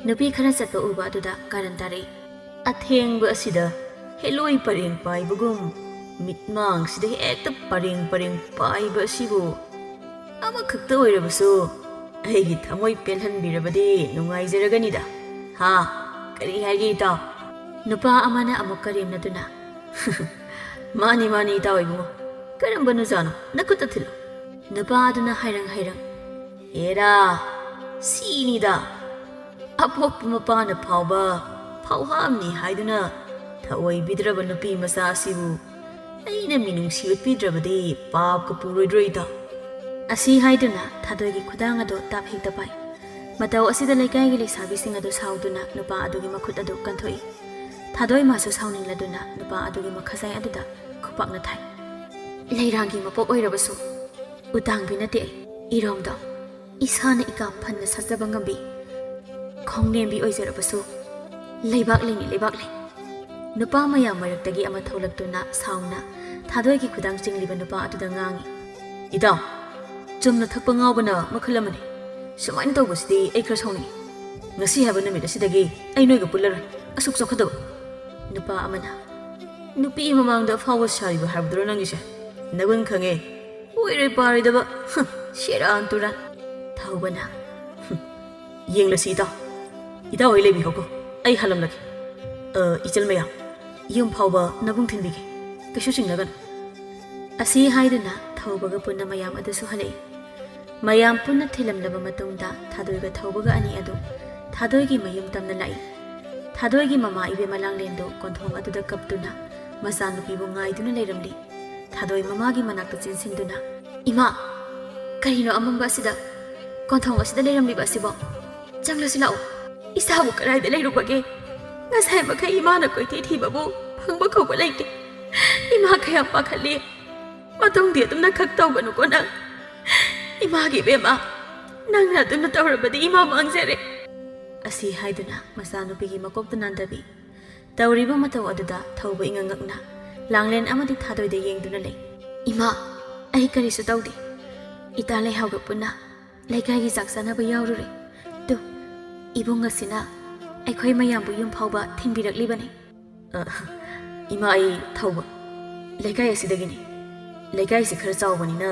ꯅꯨꯄꯤ ꯈꯔ ꯆꯠꯄ ꯎꯕ ꯑꯗꯨꯗ ꯀꯥꯔꯟ ꯇꯥꯔꯛꯏ꯫ "ꯑꯊꯦꯡꯕ ꯑꯁꯤꯗ ꯍꯦꯂꯣꯏ ꯄꯔꯦꯡ ꯄꯥꯏꯕꯒꯨꯝ ꯃꯤꯠꯃꯥꯡꯁꯤꯗ ꯍꯦꯛꯇ ꯄꯔꯦꯡ ꯄꯔꯦꯡ ꯄꯥꯏꯕ ꯑꯁꯤꯕꯨ ꯑꯃꯈꯛꯇ ꯑꯣꯏꯔꯕꯁꯨ ꯑꯩꯒꯤ ꯊꯃꯣꯏ ꯄꯦꯜꯍꯟꯕꯤꯔꯕꯗꯤ ꯅꯨꯡꯉꯥꯏꯖꯔꯒꯅꯤꯗ꯫ ꯍꯥ, ꯀꯔꯤ ꯍꯥꯏꯒꯦ ꯏꯇꯥꯎ?" ꯅꯨꯄꯥ ꯑꯃꯅ ꯑꯃꯨꯛ ꯀꯔꯦꯝꯅꯗꯨꯅ, "ꯃꯥꯅꯤ, ꯃꯥꯅꯤ ꯏꯇꯥꯎ ꯏꯕꯨꯡꯉꯣ, ꯀꯔꯝꯕ ꯅꯨꯖꯥꯅꯣ? ꯅꯈꯨꯠꯇ ꯊꯤꯜꯂꯨ꯫" ꯅꯨꯄꯥ ꯑꯗꯨꯅ ꯍꯥꯏꯔꯪ ꯍꯥꯏꯔꯪ, "ꯑꯦꯔꯥ, ꯁꯤꯅꯤꯗ꯫ ꯑꯄꯣꯛꯄ ꯃꯄꯥꯅ ꯐꯥꯎꯕ ꯐꯥꯎꯍꯥꯝꯅꯤ ꯍꯥꯏꯗꯨꯅ ꯊꯑꯣꯏꯕꯤꯗ꯭ꯔꯕ ꯅꯨꯄꯤ ꯃꯆꯥ ꯑꯁꯤꯕꯨ ꯑꯩꯅ ꯃꯤꯅꯨꯡꯁꯤ ꯎꯠꯄꯤꯗ꯭ꯔꯕꯗꯤ ꯄꯥꯞꯀ ꯄꯨꯔꯣꯏꯗ꯭ꯔꯣ, ꯏꯇꯥꯎ? ꯑꯁꯤ ꯍꯥꯏꯗꯨꯅ ꯊꯥꯗꯣꯏꯒꯤ ꯈꯨꯗꯥꯡ ꯑꯗꯨ ꯇꯥꯞ ꯍꯦꯛꯇ ꯄꯥꯏ꯫ ꯃꯇꯧ ꯑꯁꯤꯗ ꯂꯩꯀꯥꯏꯒꯤ ꯂꯩꯁꯥꯕꯤꯁꯤꯡ ꯑꯗꯨ ꯁꯥꯎꯗꯨꯅ ꯅꯨꯄꯥ ꯑꯗꯨꯒꯤ ꯃꯈꯨꯠ ꯑꯗꯨ ꯀꯟꯊꯣꯛꯏ꯫ ꯊꯥꯗꯣꯏ ꯃꯥꯁꯨ ꯁꯥꯎꯅꯤꯡꯂꯗꯨꯅ ꯅꯨꯄꯥ ꯑꯗꯨꯒꯤ ꯃꯈꯖꯥꯏ ꯑꯗꯨꯗ ꯈꯨꯄꯥꯛꯅ ꯊꯥꯏ꯫ ꯂꯩꯔꯥꯡꯒꯤ ꯃꯄꯣꯛ ꯑꯣꯏꯔꯕꯁꯨ ꯎꯇꯥꯡꯕꯤ ꯅꯠꯇꯦ ꯑꯩ, ꯏꯔꯣꯝꯗꯣ꯫ ꯏꯁꯥꯅ ꯏꯀꯥ ꯐꯟꯅ ꯁꯥꯖꯕ ꯉꯝꯕꯤ ꯈꯣꯡꯅꯦꯝꯕꯤ ꯑꯣꯏꯖꯔꯕꯁꯨ ꯂꯩꯕꯥꯛ ꯂꯩꯅꯤ, ꯂꯩꯕꯥꯛ ꯂꯩ꯫ ꯅꯨꯄꯥ ꯃꯌꯥꯝ ꯃꯔꯛꯇꯒꯤ ꯑꯃ ꯊꯣꯛꯂꯛꯇꯨꯅ ꯁꯥꯎꯅ ꯊꯥꯗꯣꯏꯒꯤ ꯈꯨꯗꯥꯡ ꯆꯤꯡꯂꯤꯕ ꯅꯨꯄꯥ ꯑꯗꯨꯗ ꯉꯥꯡꯉꯤ꯫ "ꯏꯇꯥꯎ, ꯆꯨꯝꯅ ꯊꯛꯄ ꯉꯥꯎꯕꯅ ꯃꯈꯜ ꯑꯃꯅꯤ꯫ ꯁꯨꯃꯥꯏꯅ ꯇꯧꯕꯁꯤꯗꯤ ꯑꯩ ꯈꯔ ꯁꯥꯎꯅꯤꯡꯉꯤ꯫ ꯉꯁꯤ ꯍꯥꯏꯕ ꯅꯨꯃꯤꯠ ꯑꯁꯤꯗꯒꯤ ꯑꯩ ꯅꯣꯏꯒ ꯄꯨꯜꯂꯔꯣꯏ꯫ ꯑꯁꯨꯛ ꯆꯥꯎꯈꯠꯇꯕ!" ꯅꯨꯄꯥ ꯑꯃꯅ, "ꯅꯨꯄꯤ ꯃꯃꯥꯡꯗ ꯑꯐꯥꯎꯕ ꯁꯥꯔꯤꯕ ꯍꯥꯏꯕꯗꯨꯔꯣ ꯅꯪꯒꯤꯁꯦ? ꯅꯒꯨꯟ ꯈꯪꯉꯦ꯫ ꯑꯣꯏꯔꯣꯏ ꯄꯥꯔꯣꯏꯗꯕ꯫ ꯍ, ꯁꯦꯔꯥꯟ ꯇꯨꯔꯥꯟ!" ꯊꯧꯕꯅ, "ꯍꯨꯝ, ꯌꯦꯡꯂꯁꯤ ꯏꯇꯥꯎ꯫ ꯏꯇꯥꯎ ꯍꯣꯏ ꯂꯩꯕꯤꯍꯧꯀꯣ꯫ ꯑꯩ ꯍꯜꯂꯝꯂꯒꯦ꯫ ꯑ, ꯏꯆꯜ ꯃꯌꯥꯝ, ꯌꯨꯝ ꯐꯥꯎꯕ ꯅꯕꯨꯡ ꯊꯤꯟꯕꯤꯒꯦ꯫ ꯀꯩꯁꯨ ꯆꯤꯡꯅꯒꯅꯨ꯫" ꯑꯁꯤ ꯍꯥꯏꯗꯨꯅ ꯊꯧꯕꯒ ꯄꯨꯟꯅ ꯃꯌꯥꯝ ꯑꯗꯨꯁꯨ ꯍꯜꯂꯛꯏ꯫ ꯃꯌꯥꯝ ꯄꯨꯟꯅ ꯊꯤꯜꯂꯝꯂꯕ ꯃꯇꯨꯡꯗ ꯊꯥꯗꯣꯏꯒ ꯊꯧꯕꯒ ꯑꯅꯤ ꯑꯗꯨ ꯊꯥꯗꯣꯏꯒꯤ ꯃꯌꯨꯝ ꯇꯝꯅ ꯂꯥꯛꯏ꯫ ꯊꯥꯗꯣꯏꯒꯤ ꯃꯃꯥ ꯏꯕꯦꯝꯃ ꯂꯥꯡꯂꯦꯟꯗꯨ ꯀꯣꯟꯊꯣꯡ ꯑꯗꯨꯗ ꯀꯞꯇꯨꯅ ꯃꯆꯥꯅꯨꯄꯤꯕꯨ ꯉꯥꯏꯗꯨꯅ ꯂꯩꯔꯝꯂꯤ꯫ ꯊꯥꯗꯣꯏ ꯃꯃꯥꯒꯤ ꯃꯅꯥꯛꯇ ꯆꯦꯟꯁꯤꯟꯗꯨꯅ, "ꯏꯃꯥ, ꯀꯔꯤꯅꯣ ꯑꯃꯝꯕ ꯑꯁꯤꯗ, ꯀꯣꯟꯊꯣꯡ ꯑꯁꯤꯗ ꯂꯩꯔꯝꯂꯤꯕ ꯑꯁꯤꯕꯣ? ꯆꯪꯂꯁꯤ ꯂꯥꯛꯑꯣ꯫ ꯏꯆꯥꯕꯨ ꯀꯗꯥꯏꯗ ꯂꯩꯔꯨꯕꯒꯦ? ꯉꯁꯥꯏ ꯃꯈꯩ ꯏꯃꯥꯅ ꯀꯣꯏꯊꯤ ꯊꯤꯕꯕꯨ ꯐꯪꯕ ꯀꯧꯕ ꯂꯩꯇꯦ꯫ ꯏꯃꯥ ꯀꯌꯥꯝ ꯄꯥꯈꯠꯂꯤ꯫ ꯃꯇꯨꯡꯗꯤ ꯑꯗꯨꯝꯅ ꯈꯛ ꯇꯧꯒꯅꯨꯀꯣ ꯅꯪ꯫ ꯏꯃꯥꯒꯤ ꯏꯕꯦꯝꯃ, ꯅꯪꯅ ꯑꯗꯨꯝꯅ ꯇꯧꯔꯕꯗꯤ ꯏꯃꯥ ꯃꯥꯡꯖꯔꯦ꯫" ꯑꯁꯤ ꯍꯥꯏꯗꯨꯅ ꯃꯆꯥꯅꯨꯄꯤꯒꯤ ꯃꯀꯣꯛꯇ ꯅꯥꯟꯗꯕꯤ ꯇꯧꯔꯤꯕ ꯃꯇꯧ ꯑꯗꯨꯗ ꯊꯧꯕ ꯏꯉꯛ ꯉꯛꯅ ꯂꯥꯡꯂꯦꯟ ꯑꯃꯗꯤ ꯊꯥꯗꯣꯏꯗ ꯌꯦꯡꯗꯨꯅ ꯂꯩ꯫ "ꯏꯃꯥ, ꯑꯩ ꯀꯔꯤꯁꯨ ꯇꯧꯗꯦ꯫ ꯏꯇꯥ ꯂꯩꯍꯥꯎꯒ ꯄꯨꯟꯅ ꯂꯩꯀꯥꯏꯒꯤ ꯆꯥꯛ ꯆꯥꯅꯕ ꯌꯥꯎꯔꯨꯔꯦ꯫ ꯇꯨ, ꯏꯕꯨꯡ ꯑꯁꯤꯅ ꯑꯩꯈꯣꯏ ꯃꯌꯥꯝꯕꯨ ꯌꯨꯝ ꯐꯥꯎꯕ ꯊꯤꯟꯕꯤꯔꯛꯂꯤꯕꯅꯤ꯫" "ꯑ, ꯏꯃꯥ, ꯑꯩ ꯊꯧꯕ ꯂꯩꯀꯥꯏ ꯑꯁꯤꯗꯒꯤꯅꯤ꯫ ꯂꯩꯀꯥꯏꯁꯤ ꯈꯔ ꯆꯥꯎꯕꯅꯤꯅ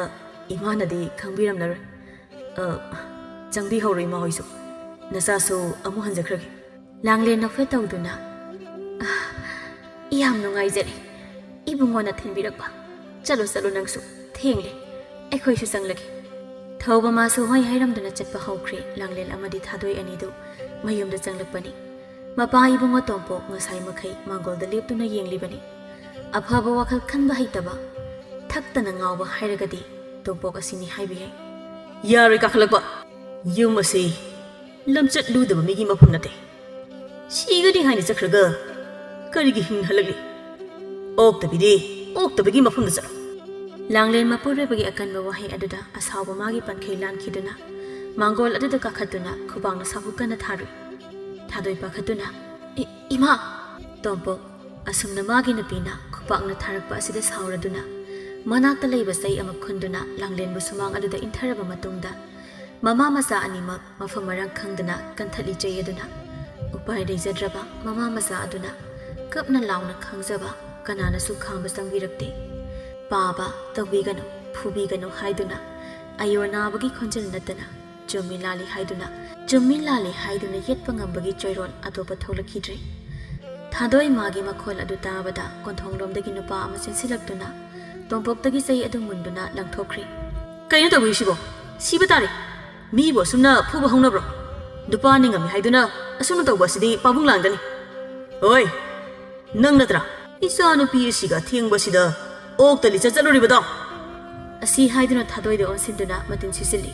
ꯏꯃꯥꯅꯗꯤ ꯈꯪꯕꯤꯔꯝꯂꯔꯣꯏ꯫ ꯑ, ꯆꯪꯕꯤꯍꯧꯔꯣ ꯏꯃꯥ ꯍꯣꯏꯁꯨ꯫ ꯅꯆꯥꯁꯨ ꯑꯃꯨꯛ ꯍꯟꯖꯈ꯭ꯔꯒꯦ꯫" ꯂꯥꯡꯂꯦꯟ ꯅꯣꯛꯐꯦꯠ ꯇꯧꯗꯨꯅ, "ꯑ, ꯌꯥꯝ ꯅꯨꯡꯉꯥꯏꯖꯔꯦ ꯏꯕꯨꯡꯉꯣꯅ ꯊꯤꯟꯕꯤꯔꯛꯄ꯫ ꯆꯠꯂꯣ, ꯆꯠꯂꯣ ꯅꯪꯁꯨ, ꯊꯦꯡꯂꯦ꯫ ꯑꯩꯈꯣꯏꯁꯨ ꯆꯪꯂꯒꯦ꯫" ꯊꯧꯕ ꯃꯥꯁꯨ ꯍꯣꯏ ꯍꯥꯏꯔꯝꯗꯨꯅ ꯆꯠꯄ ꯍꯧꯈ꯭ꯔꯦ꯫ ꯂꯥꯡꯂꯦꯟ ꯑꯃꯗꯤ ꯊꯥꯗꯣꯏ ꯑꯅꯤꯗꯨ ꯃꯌꯨꯝꯗ ꯆꯪꯂꯛꯄꯅꯤ꯫ ꯃꯄꯥ ꯏꯕꯨꯡꯉꯣ ꯇꯣꯝꯄꯣꯛ ꯉꯁꯥꯏ ꯃꯈꯩ ꯃꯥꯡꯒꯣꯜꯗ ꯂꯦꯞꯇꯨꯅ ꯌꯦꯡꯂꯤꯕꯅꯤ꯫ ꯑꯐꯕ ꯋꯥꯈꯜ ꯈꯟꯕ ꯍꯩꯇꯕ, ꯊꯛꯇꯅ ꯉꯥꯎꯕ ꯍꯥꯏꯔꯒꯗꯤ ꯇꯣꯝꯄꯣꯛ ꯑꯁꯤꯅꯤ ꯍꯥꯏꯕ ꯌꯥꯏ꯫ ꯌꯥꯔꯣꯏ ꯀꯥꯈꯠꯂꯛꯄ꯫ ꯌꯨꯝ ꯑꯁꯤ ꯂꯝꯆꯠ ꯂꯨꯗꯕ ꯃꯤꯒꯤ ꯃꯐꯝ ꯅꯠꯇꯦ꯫ ꯁꯤꯒꯅꯤ ꯍꯥꯏꯅ ꯆꯠꯈ꯭ꯔꯒ ꯀꯔꯤꯒꯤ ꯍꯤꯡꯍꯜꯂꯛꯂꯤ? ꯑꯣꯛꯇꯕꯤꯗꯤ ꯑꯣꯛꯇꯕꯒꯤ ꯃꯐꯝꯗ ꯆꯠꯂꯣ꯫ ꯂꯥꯡꯂꯦꯟ ꯃꯄꯨꯔꯣꯏꯕꯒꯤ ꯑꯀꯟꯕ ꯋꯥꯍꯩ ꯑꯗꯨꯗ ꯑꯁꯥꯎꯕ ꯃꯥꯒꯤ ꯄꯟꯈꯩ ꯂꯥꯟꯈꯤꯗꯨꯅ ꯃꯥꯡꯒꯣꯜ ꯑꯗꯨꯗ ꯀꯥꯈꯠꯇꯨꯅ ꯈꯨꯕꯥꯛꯅ ꯁꯥꯐꯨ ꯀꯟꯅ ꯊꯥꯔꯨꯏ꯫ ꯊꯥꯗꯣꯏ ꯄꯥꯈꯠꯇꯨꯅ, "ꯏ-, ꯏꯃꯥ!" ꯇꯣꯝꯄꯣꯛ ꯑꯁꯨꯝꯅ ꯃꯥꯒꯤ ꯅꯨꯄꯤꯅ ꯈꯨꯄꯥꯛꯅ ꯊꯥꯔꯛꯄ ꯑꯁꯤꯗ ꯁꯥꯎꯔꯗꯨꯅ ꯃꯅꯥꯛꯇ ꯂꯩꯕ ꯆꯩ ꯑꯃ ꯈꯨꯟꯗꯨꯅ ꯂꯥꯡꯂꯦꯟꯕꯨ ꯁꯨꯃꯥꯡ ꯑꯗꯨꯗ ꯏꯟꯊꯔꯕ ꯃꯇꯨꯡꯗ ꯃꯃꯥ ꯃꯆꯥ ꯑꯅꯤꯃꯛ ꯃꯐꯝ ꯃꯔꯥꯡ ꯈꯪꯗꯅ ꯀꯟꯊꯠꯂꯤ ꯆꯩ ꯑꯗꯨꯅ꯫ ꯎꯄꯥꯏ ꯂꯩꯖꯗ꯭ꯔꯕ ꯃꯃꯥ ꯃꯆꯥ ꯑꯗꯨꯅ ꯀꯞꯅ ꯂꯥꯎꯅ ꯈꯥꯡꯖꯕ ꯀꯅꯥꯅꯁꯨ ꯈꯥꯡꯕ ꯆꯪꯕꯤꯔꯛꯇꯦ꯫ "ꯄꯥꯕ ꯇꯧꯕꯤꯒꯅꯨ, ꯐꯨꯕꯤꯒꯅꯨ" ꯍꯥꯏꯗꯨꯅ ꯑꯌꯣ ꯅꯥꯕꯒꯤ ꯈꯣꯟꯖꯦꯜ ꯅꯠꯇꯅ ꯆꯨꯝꯃꯤ ꯂꯥꯜꯂꯤ ꯍꯥꯏꯗꯨꯅ, ꯆꯨꯝꯃꯤ ꯂꯥꯜꯂꯤ ꯍꯥꯏꯗꯨꯅ ꯌꯦꯠꯄ ꯉꯝꯕꯒꯤ ꯆꯣꯏꯔꯣꯜ ꯑꯇꯣꯞꯄ ꯊꯣꯛꯂꯛꯈꯤꯗ꯭ꯔꯦ꯫ ꯊꯥꯗꯣꯏ ꯃꯥꯒꯤ ꯃꯈꯣꯜ ꯑꯗꯨ ꯇꯥꯕꯗ ꯀꯣꯟꯊꯣꯡꯂꯣꯝꯗꯒꯤ ꯅꯨꯄꯥ ꯑꯃ ꯆꯦꯟꯁꯤꯜꯂꯛꯇꯨꯅ ꯇꯣꯝꯄꯣꯛꯇꯒꯤ ꯆꯩ ꯑꯗꯨ ꯃꯨꯟꯗꯨꯅ ꯂꯪꯊꯣꯛꯈ꯭ꯔꯦ꯫ "ꯀꯩꯅꯣ ꯇꯧꯕꯤꯔꯤꯁꯤꯕꯣ? ꯁꯤꯕ ꯇꯥꯔꯦ꯫ ꯃꯤꯕꯨ ꯑꯁꯨꯝꯅ ꯐꯨꯕ ꯍꯧꯅꯕ꯭ꯔꯣ? ꯅꯨꯄꯥ ꯅꯤꯡꯉꯝꯃꯤ ꯍꯥꯏꯗꯨꯅ ꯑꯁꯨꯝꯅ ꯇꯧꯕ ꯑꯁꯤꯗꯤ ꯄꯥꯕꯨꯡ ꯂꯥꯟꯒꯅꯤ꯫ ꯑꯣꯏ, ꯅꯪ ꯅꯠꯇ꯭ꯔꯥ ꯏꯆꯥ ꯅꯨꯄꯤ ꯑꯁꯤꯒ ꯑꯊꯦꯡꯕꯁꯤꯗ ꯑꯣꯛꯇ ꯂꯤꯆꯠ ꯆꯠꯂꯨꯔꯤꯕꯗꯣ?" ꯑꯁꯤ ꯍꯥꯏꯗꯨꯅ ꯊꯥꯗꯣꯏꯗ ꯑꯣꯟꯁꯤꯟꯗꯨꯅ ꯃꯇꯤꯟ ꯁꯤꯆꯤꯜꯂꯤ꯫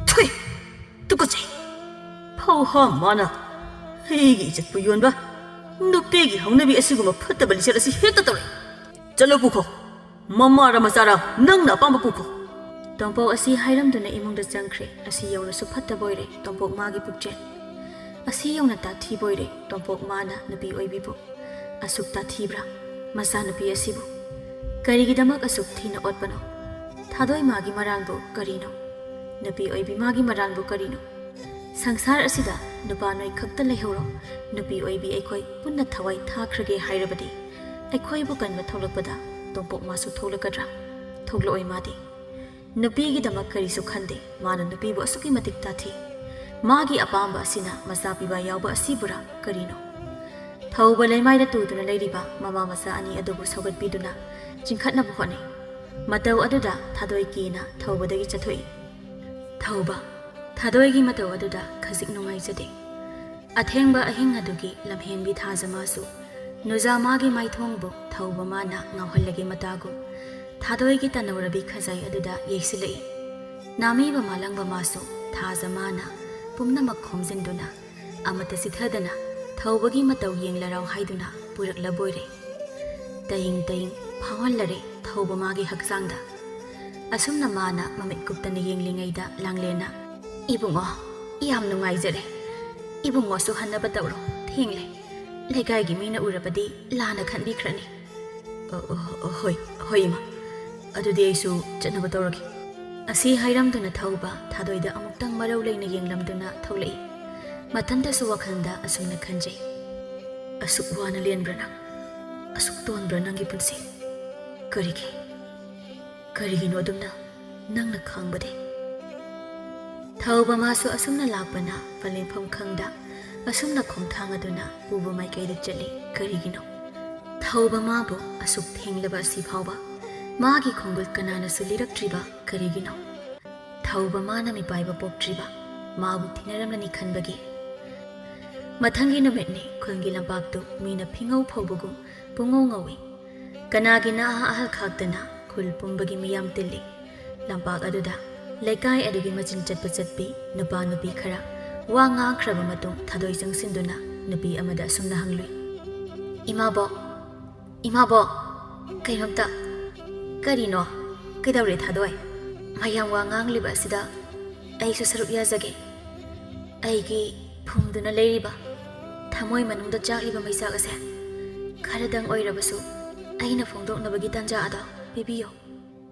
"ꯊꯨꯏ! ꯇꯨꯀꯠꯆꯩ! ꯐꯧꯍꯥ ꯃꯥꯅ ꯑꯩꯒꯤ ꯏꯖꯠꯄꯨ ꯌꯣꯟꯕ ꯅꯨꯄꯤꯒꯤ ꯍꯧꯅꯕꯤ ꯑꯁꯤꯒꯨꯝꯕ ꯐꯠꯇꯕ ꯂꯤꯆꯠ ꯑꯁꯤ ꯍꯦꯛꯇ ꯇꯧꯔꯛꯏ꯫ ꯆꯠꯂꯣ ꯄꯨꯈꯣ꯫ ꯃꯃꯥꯔ ꯃꯆꯥꯔ ꯅꯪꯅ ꯑꯄꯥꯝꯕ ꯄꯨꯈꯣ꯫" ꯇꯣꯝꯄꯣꯛ ꯑꯁꯤ ꯍꯥꯏꯔꯝꯗꯨꯅ ꯏꯃꯨꯡꯗ ꯆꯪꯈ꯭ꯔꯦ꯫ ꯑꯁꯤ ꯌꯧꯅꯁꯨ ꯐꯠꯇꯕ ꯑꯣꯏꯔꯦ ꯇꯣꯝꯄꯣꯛ ꯃꯥꯒꯤ ꯄꯨꯛꯆꯦꯜ꯫ ꯑꯁꯤ ꯌꯧꯅ ꯇꯥꯊꯤꯕ ꯑꯣꯏꯔꯦ ꯇꯣꯝꯄꯣꯛ ꯃꯥꯅ ꯅꯨꯄꯤ ꯑꯣꯏꯕꯤꯕꯨ꯫ ꯑꯁꯨꯛ ꯇꯥꯊꯤꯕ꯭ꯔꯥ ꯃꯆꯥꯅꯨꯄꯤ ꯑꯁꯤꯕꯨ? ꯀꯔꯤꯒꯤꯗꯃꯛ ꯑꯁꯨꯛ ꯊꯤꯅ ꯑꯣꯠꯄꯅꯣ? ꯊꯥꯗꯣꯏ ꯃꯥꯒꯤ ꯃꯔꯥꯜꯕꯨ ꯀꯔꯤꯅꯣ? ꯅꯨꯄꯤ ꯑꯣꯏꯕꯤ ꯃꯥꯒꯤ ꯃꯔꯥꯜꯕꯨ ꯀꯔꯤꯅꯣ? ꯁꯪꯁꯥꯔ ꯑꯁꯤꯗ ꯅꯨꯄꯥ ꯅꯣꯏ ꯈꯛꯇ ꯂꯩꯍꯧꯔꯣ꯫ ꯅꯨꯄꯤ ꯑꯣꯏꯕꯤ ꯑꯩꯈꯣꯏ ꯄꯨꯟꯅ ꯊꯋꯥꯏ ꯊꯥꯈ꯭ꯔꯒꯦ ꯍꯥꯏꯔꯕꯗꯤ ꯑꯩꯈꯣꯏꯕꯨ ꯀꯟꯕ ꯊꯣꯛꯂꯛꯄꯗ ꯇꯣꯝꯄꯣꯛ ꯃꯥꯁꯨ ꯊꯣꯛꯂꯛꯀꯗ꯭ꯔꯥ? ꯊꯣꯛꯂꯛꯑꯣꯏ ꯃꯥꯗꯤ꯫ ꯅꯨꯄꯤꯒꯤꯗꯃꯛ ꯀꯔꯤꯁꯨ ꯈꯟꯗꯦ꯫ ꯃꯥꯅ ꯅꯨꯄꯤꯕꯨ ꯑꯁꯨꯛꯀꯤ ꯃꯇꯤꯛ ꯇꯥꯊꯤ꯫ ꯃꯥꯒꯤ ꯑꯄꯥꯝꯕ ꯑꯁꯤꯅ ꯃꯆꯥ ꯄꯤꯕ ꯌꯥꯎꯕ ꯑꯁꯤꯕꯨꯔꯥ ꯀꯔꯤꯅꯣ? ꯊꯧꯕ ꯂꯩꯃꯥꯏꯗ ꯇꯨꯗꯨꯅ ꯂꯩꯔꯤꯕ ꯃꯃꯥ ꯃꯆꯥ ꯑꯅꯤ ꯑꯗꯨꯕꯨ ꯁꯧꯒꯠꯄꯤꯗꯨꯅ ꯆꯤꯡꯈꯠꯅꯕ ꯍꯣꯠꯅꯩ꯫ ꯃꯇꯧ ꯑꯗꯨꯗ ꯊꯥꯗꯣꯏ ꯀꯤꯅ ꯊꯧꯕꯗꯒꯤ ꯆꯠꯊꯣꯛꯏ꯫ ꯊꯧꯕ ꯊꯥꯗꯣꯏꯒꯤ ꯃꯇꯧ ꯑꯗꯨꯗ ꯈꯖꯤꯛ ꯅꯨꯡꯉꯥꯏꯖꯗꯦ꯫ ꯑꯊꯦꯡꯕ ꯑꯍꯤꯡ ꯑꯗꯨꯒꯤ ꯂꯝꯍꯦꯟꯕꯤ ꯊꯥꯖꯃꯥꯁꯨ ꯅꯨꯖꯥꯃꯥꯒꯤ ꯃꯥꯏꯊꯣꯡꯕꯨ ꯊꯧꯕꯃꯥꯅ ꯉꯥꯎꯍꯜꯂꯒꯦ ꯃꯇꯥꯒꯨꯝ ꯊꯥꯗꯣꯏꯒꯤ ꯇꯅꯧꯔꯕꯤ ꯈꯖꯥꯏ ꯑꯗꯨꯗ ꯌꯩꯁꯤꯜꯂꯛꯏ꯫ ꯅꯥꯃꯤꯕ ꯃꯥꯂꯪꯕ ꯃꯥꯁꯨ ꯊꯥꯖ ꯃꯥꯅ ꯄꯨꯝꯅꯃꯛ ꯈꯣꯝꯖꯤꯟꯗꯨꯅ ꯑꯃꯠꯇ ꯆꯤꯊꯗꯅ ꯊꯧꯕꯒꯤ ꯃꯇꯧ ꯌꯦꯡꯂꯔꯥꯎ ꯍꯥꯏꯗꯨꯅ ꯄꯨꯔꯛꯂꯕꯣꯏꯔꯦ꯫ ꯇꯌꯤꯡ ꯇꯌꯤꯡ ꯐꯥꯎꯍꯜꯂꯔꯦ ꯊꯧꯕ ꯃꯥꯒꯤ ꯍꯛꯆꯥꯡꯗ꯫ ꯑꯁꯨꯝꯅ ꯃꯥꯅ ꯃꯃꯤꯠ ꯀꯨꯞꯇꯅ ꯌꯦꯡꯂꯤꯉꯩꯗ ꯂꯥꯡꯂꯦꯟꯅ, "ꯏꯕꯨꯡꯉꯣ, ꯌꯥꯝ ꯅꯨꯡꯉꯥꯏꯖꯔꯦ꯫ ꯏꯕꯨꯡꯉꯣꯁꯨ ꯍꯟꯅꯕ ꯇꯧꯔꯣ, ꯊꯦꯡꯂꯦ꯫ ꯂꯩꯀꯥꯏꯒꯤ ꯃꯤꯅ ꯎꯔꯕꯗꯤ ꯂꯥꯟꯅ ꯈꯟꯕꯤꯈ꯭ꯔꯅꯤ꯫" "ꯑ, ꯑ, ꯍꯣꯏ, ꯍꯣꯏ ꯏꯃꯥ꯫ ꯑꯗꯨꯗꯤ ꯑꯩꯁꯨ ꯆꯠꯅꯕ ꯇꯧꯔꯒꯦ꯫" ꯑꯁꯤ ꯍꯥꯏꯔꯝꯗꯨꯅ ꯊꯧꯕ ꯊꯥꯗꯣꯏꯗ ꯑꯃꯨꯛꯇꯪ ꯃꯔꯧ ꯂꯩꯅ ꯌꯦꯡꯂꯝꯗꯨꯅ ꯊꯣꯛꯂꯛꯏ꯫ ꯃꯊꯟꯇꯁꯨ ꯋꯥꯈꯜꯗ ꯑꯁꯨꯝꯅ ꯈꯟꯖꯩ, "ꯑꯁꯨꯛ ꯋꯥꯅ ꯂꯦꯟꯕ꯭ꯔꯥ ꯅꯪ? ꯑꯁꯨꯛ ꯇꯣꯟꯕ꯭ꯔꯥ ꯅꯪꯒꯤ ꯄꯨꯟꯁꯤ? ꯀꯔꯤꯒꯤ? ꯀꯔꯤꯒꯤꯅꯣ ꯑꯗꯨꯝꯅ ꯅꯪꯅ ꯈꯥꯡꯕꯗꯤ?" ꯊꯧꯕ ꯃꯥꯁꯨ ꯑꯁꯨꯝꯅ ꯂꯥꯛꯄꯅ ꯄꯂꯦꯝꯐꯝ ꯈꯪꯗ ꯑꯁꯨꯝꯅ ꯈꯣꯡꯊꯥꯡ ꯑꯗꯨꯅ ꯄꯨꯕ ꯃꯥꯏꯀꯩꯗ ꯆꯠꯂꯤ꯫ ꯀꯔꯤꯒꯤꯅꯣ? ꯊꯧꯕ ꯃꯥꯕꯨ ꯑꯁꯨꯛ ꯊꯦꯡꯂꯕ ꯑꯁꯤ ꯐꯥꯎꯕ ꯃꯥꯒꯤ ꯈꯣꯡꯒꯨꯜ ꯀꯅꯥꯅꯁꯨ ꯂꯤꯔꯛꯇ꯭ꯔꯤꯕ ꯀꯔꯤꯒꯤꯅꯣ? ꯊꯧꯕ ꯃꯥꯅ ꯃꯤꯄꯥꯏꯕ ꯄꯣꯛꯇ꯭ꯔꯤꯕ ꯃꯥꯕꯨ ꯊꯤꯅꯔꯝꯂꯅꯤ ꯈꯟꯕꯒꯤ꯫ ꯃꯊꯪꯒꯤ ꯅꯨꯃꯤꯠꯅꯤ꯫ ꯈꯨꯜꯒꯤ ꯂꯝꯄꯥꯛꯇꯨ ꯃꯤꯅ ꯐꯤꯉꯧ ꯐꯧꯕꯒꯨꯝ ꯄꯨꯡꯉꯧ ꯉꯧꯏ꯫ ꯀꯅꯥꯒꯤ ꯅꯍꯥ ꯑꯍꯜ ꯈꯥꯛꯇꯅ ꯈꯨꯜ ꯄꯨꯝꯕꯒꯤ ꯃꯤꯌꯥꯝ ꯇꯤꯜꯂꯤ꯫ ꯂꯝꯄꯥꯛ ꯑꯗꯨꯗ ꯂꯩꯀꯥꯏ ꯑꯗꯨꯒꯤ ꯃꯆꯤꯟ ꯆꯠꯄ ꯆꯠꯄꯤ ꯅꯨꯄꯥ ꯅꯨꯄꯤ ꯈꯔ ꯋꯥ ꯉꯥꯡꯈ꯭ꯔꯕ ꯃꯇꯨꯡ ꯊꯥꯗꯣꯏ ꯆꯪꯁꯤꯟꯗꯨꯅ ꯅꯨꯄꯤ ꯑꯃꯗ ꯑꯁꯨꯝꯅ ꯍꯪꯂꯨꯏ, "ꯏꯃꯥꯕꯣꯛ, ꯏꯃꯥꯕꯣꯛ, ꯀꯩꯅꯣꯝꯇ꯫" "ꯀꯔꯤꯅꯣ? ꯀꯩꯗꯧꯔꯦ ꯊꯥꯗꯣꯏ? ꯃꯌꯥꯝ ꯋꯥ ꯉꯥꯡꯂꯤꯕ ꯑꯁꯤꯗ ꯑꯩꯁꯨ ꯁꯔꯨꯛ ꯌꯥꯖꯒꯦ꯫ ꯑꯩꯒꯤ ꯐꯨꯝꯗꯨꯅ ꯂꯩꯔꯤꯕ ꯊꯃꯣꯏ ꯃꯅꯨꯡꯗ ꯆꯥꯛꯂꯤꯕ ꯃꯩꯆꯥꯛ ꯑꯁꯦ ꯈꯔꯗꯪ ꯑꯣꯏꯔꯕꯁꯨ ꯑꯩꯅ ꯐꯣꯡꯗꯣꯛꯅꯕꯒꯤ ꯇꯥꯟꯖꯥ ꯑꯗꯣ ꯄꯤꯕꯤꯌꯨ꯫"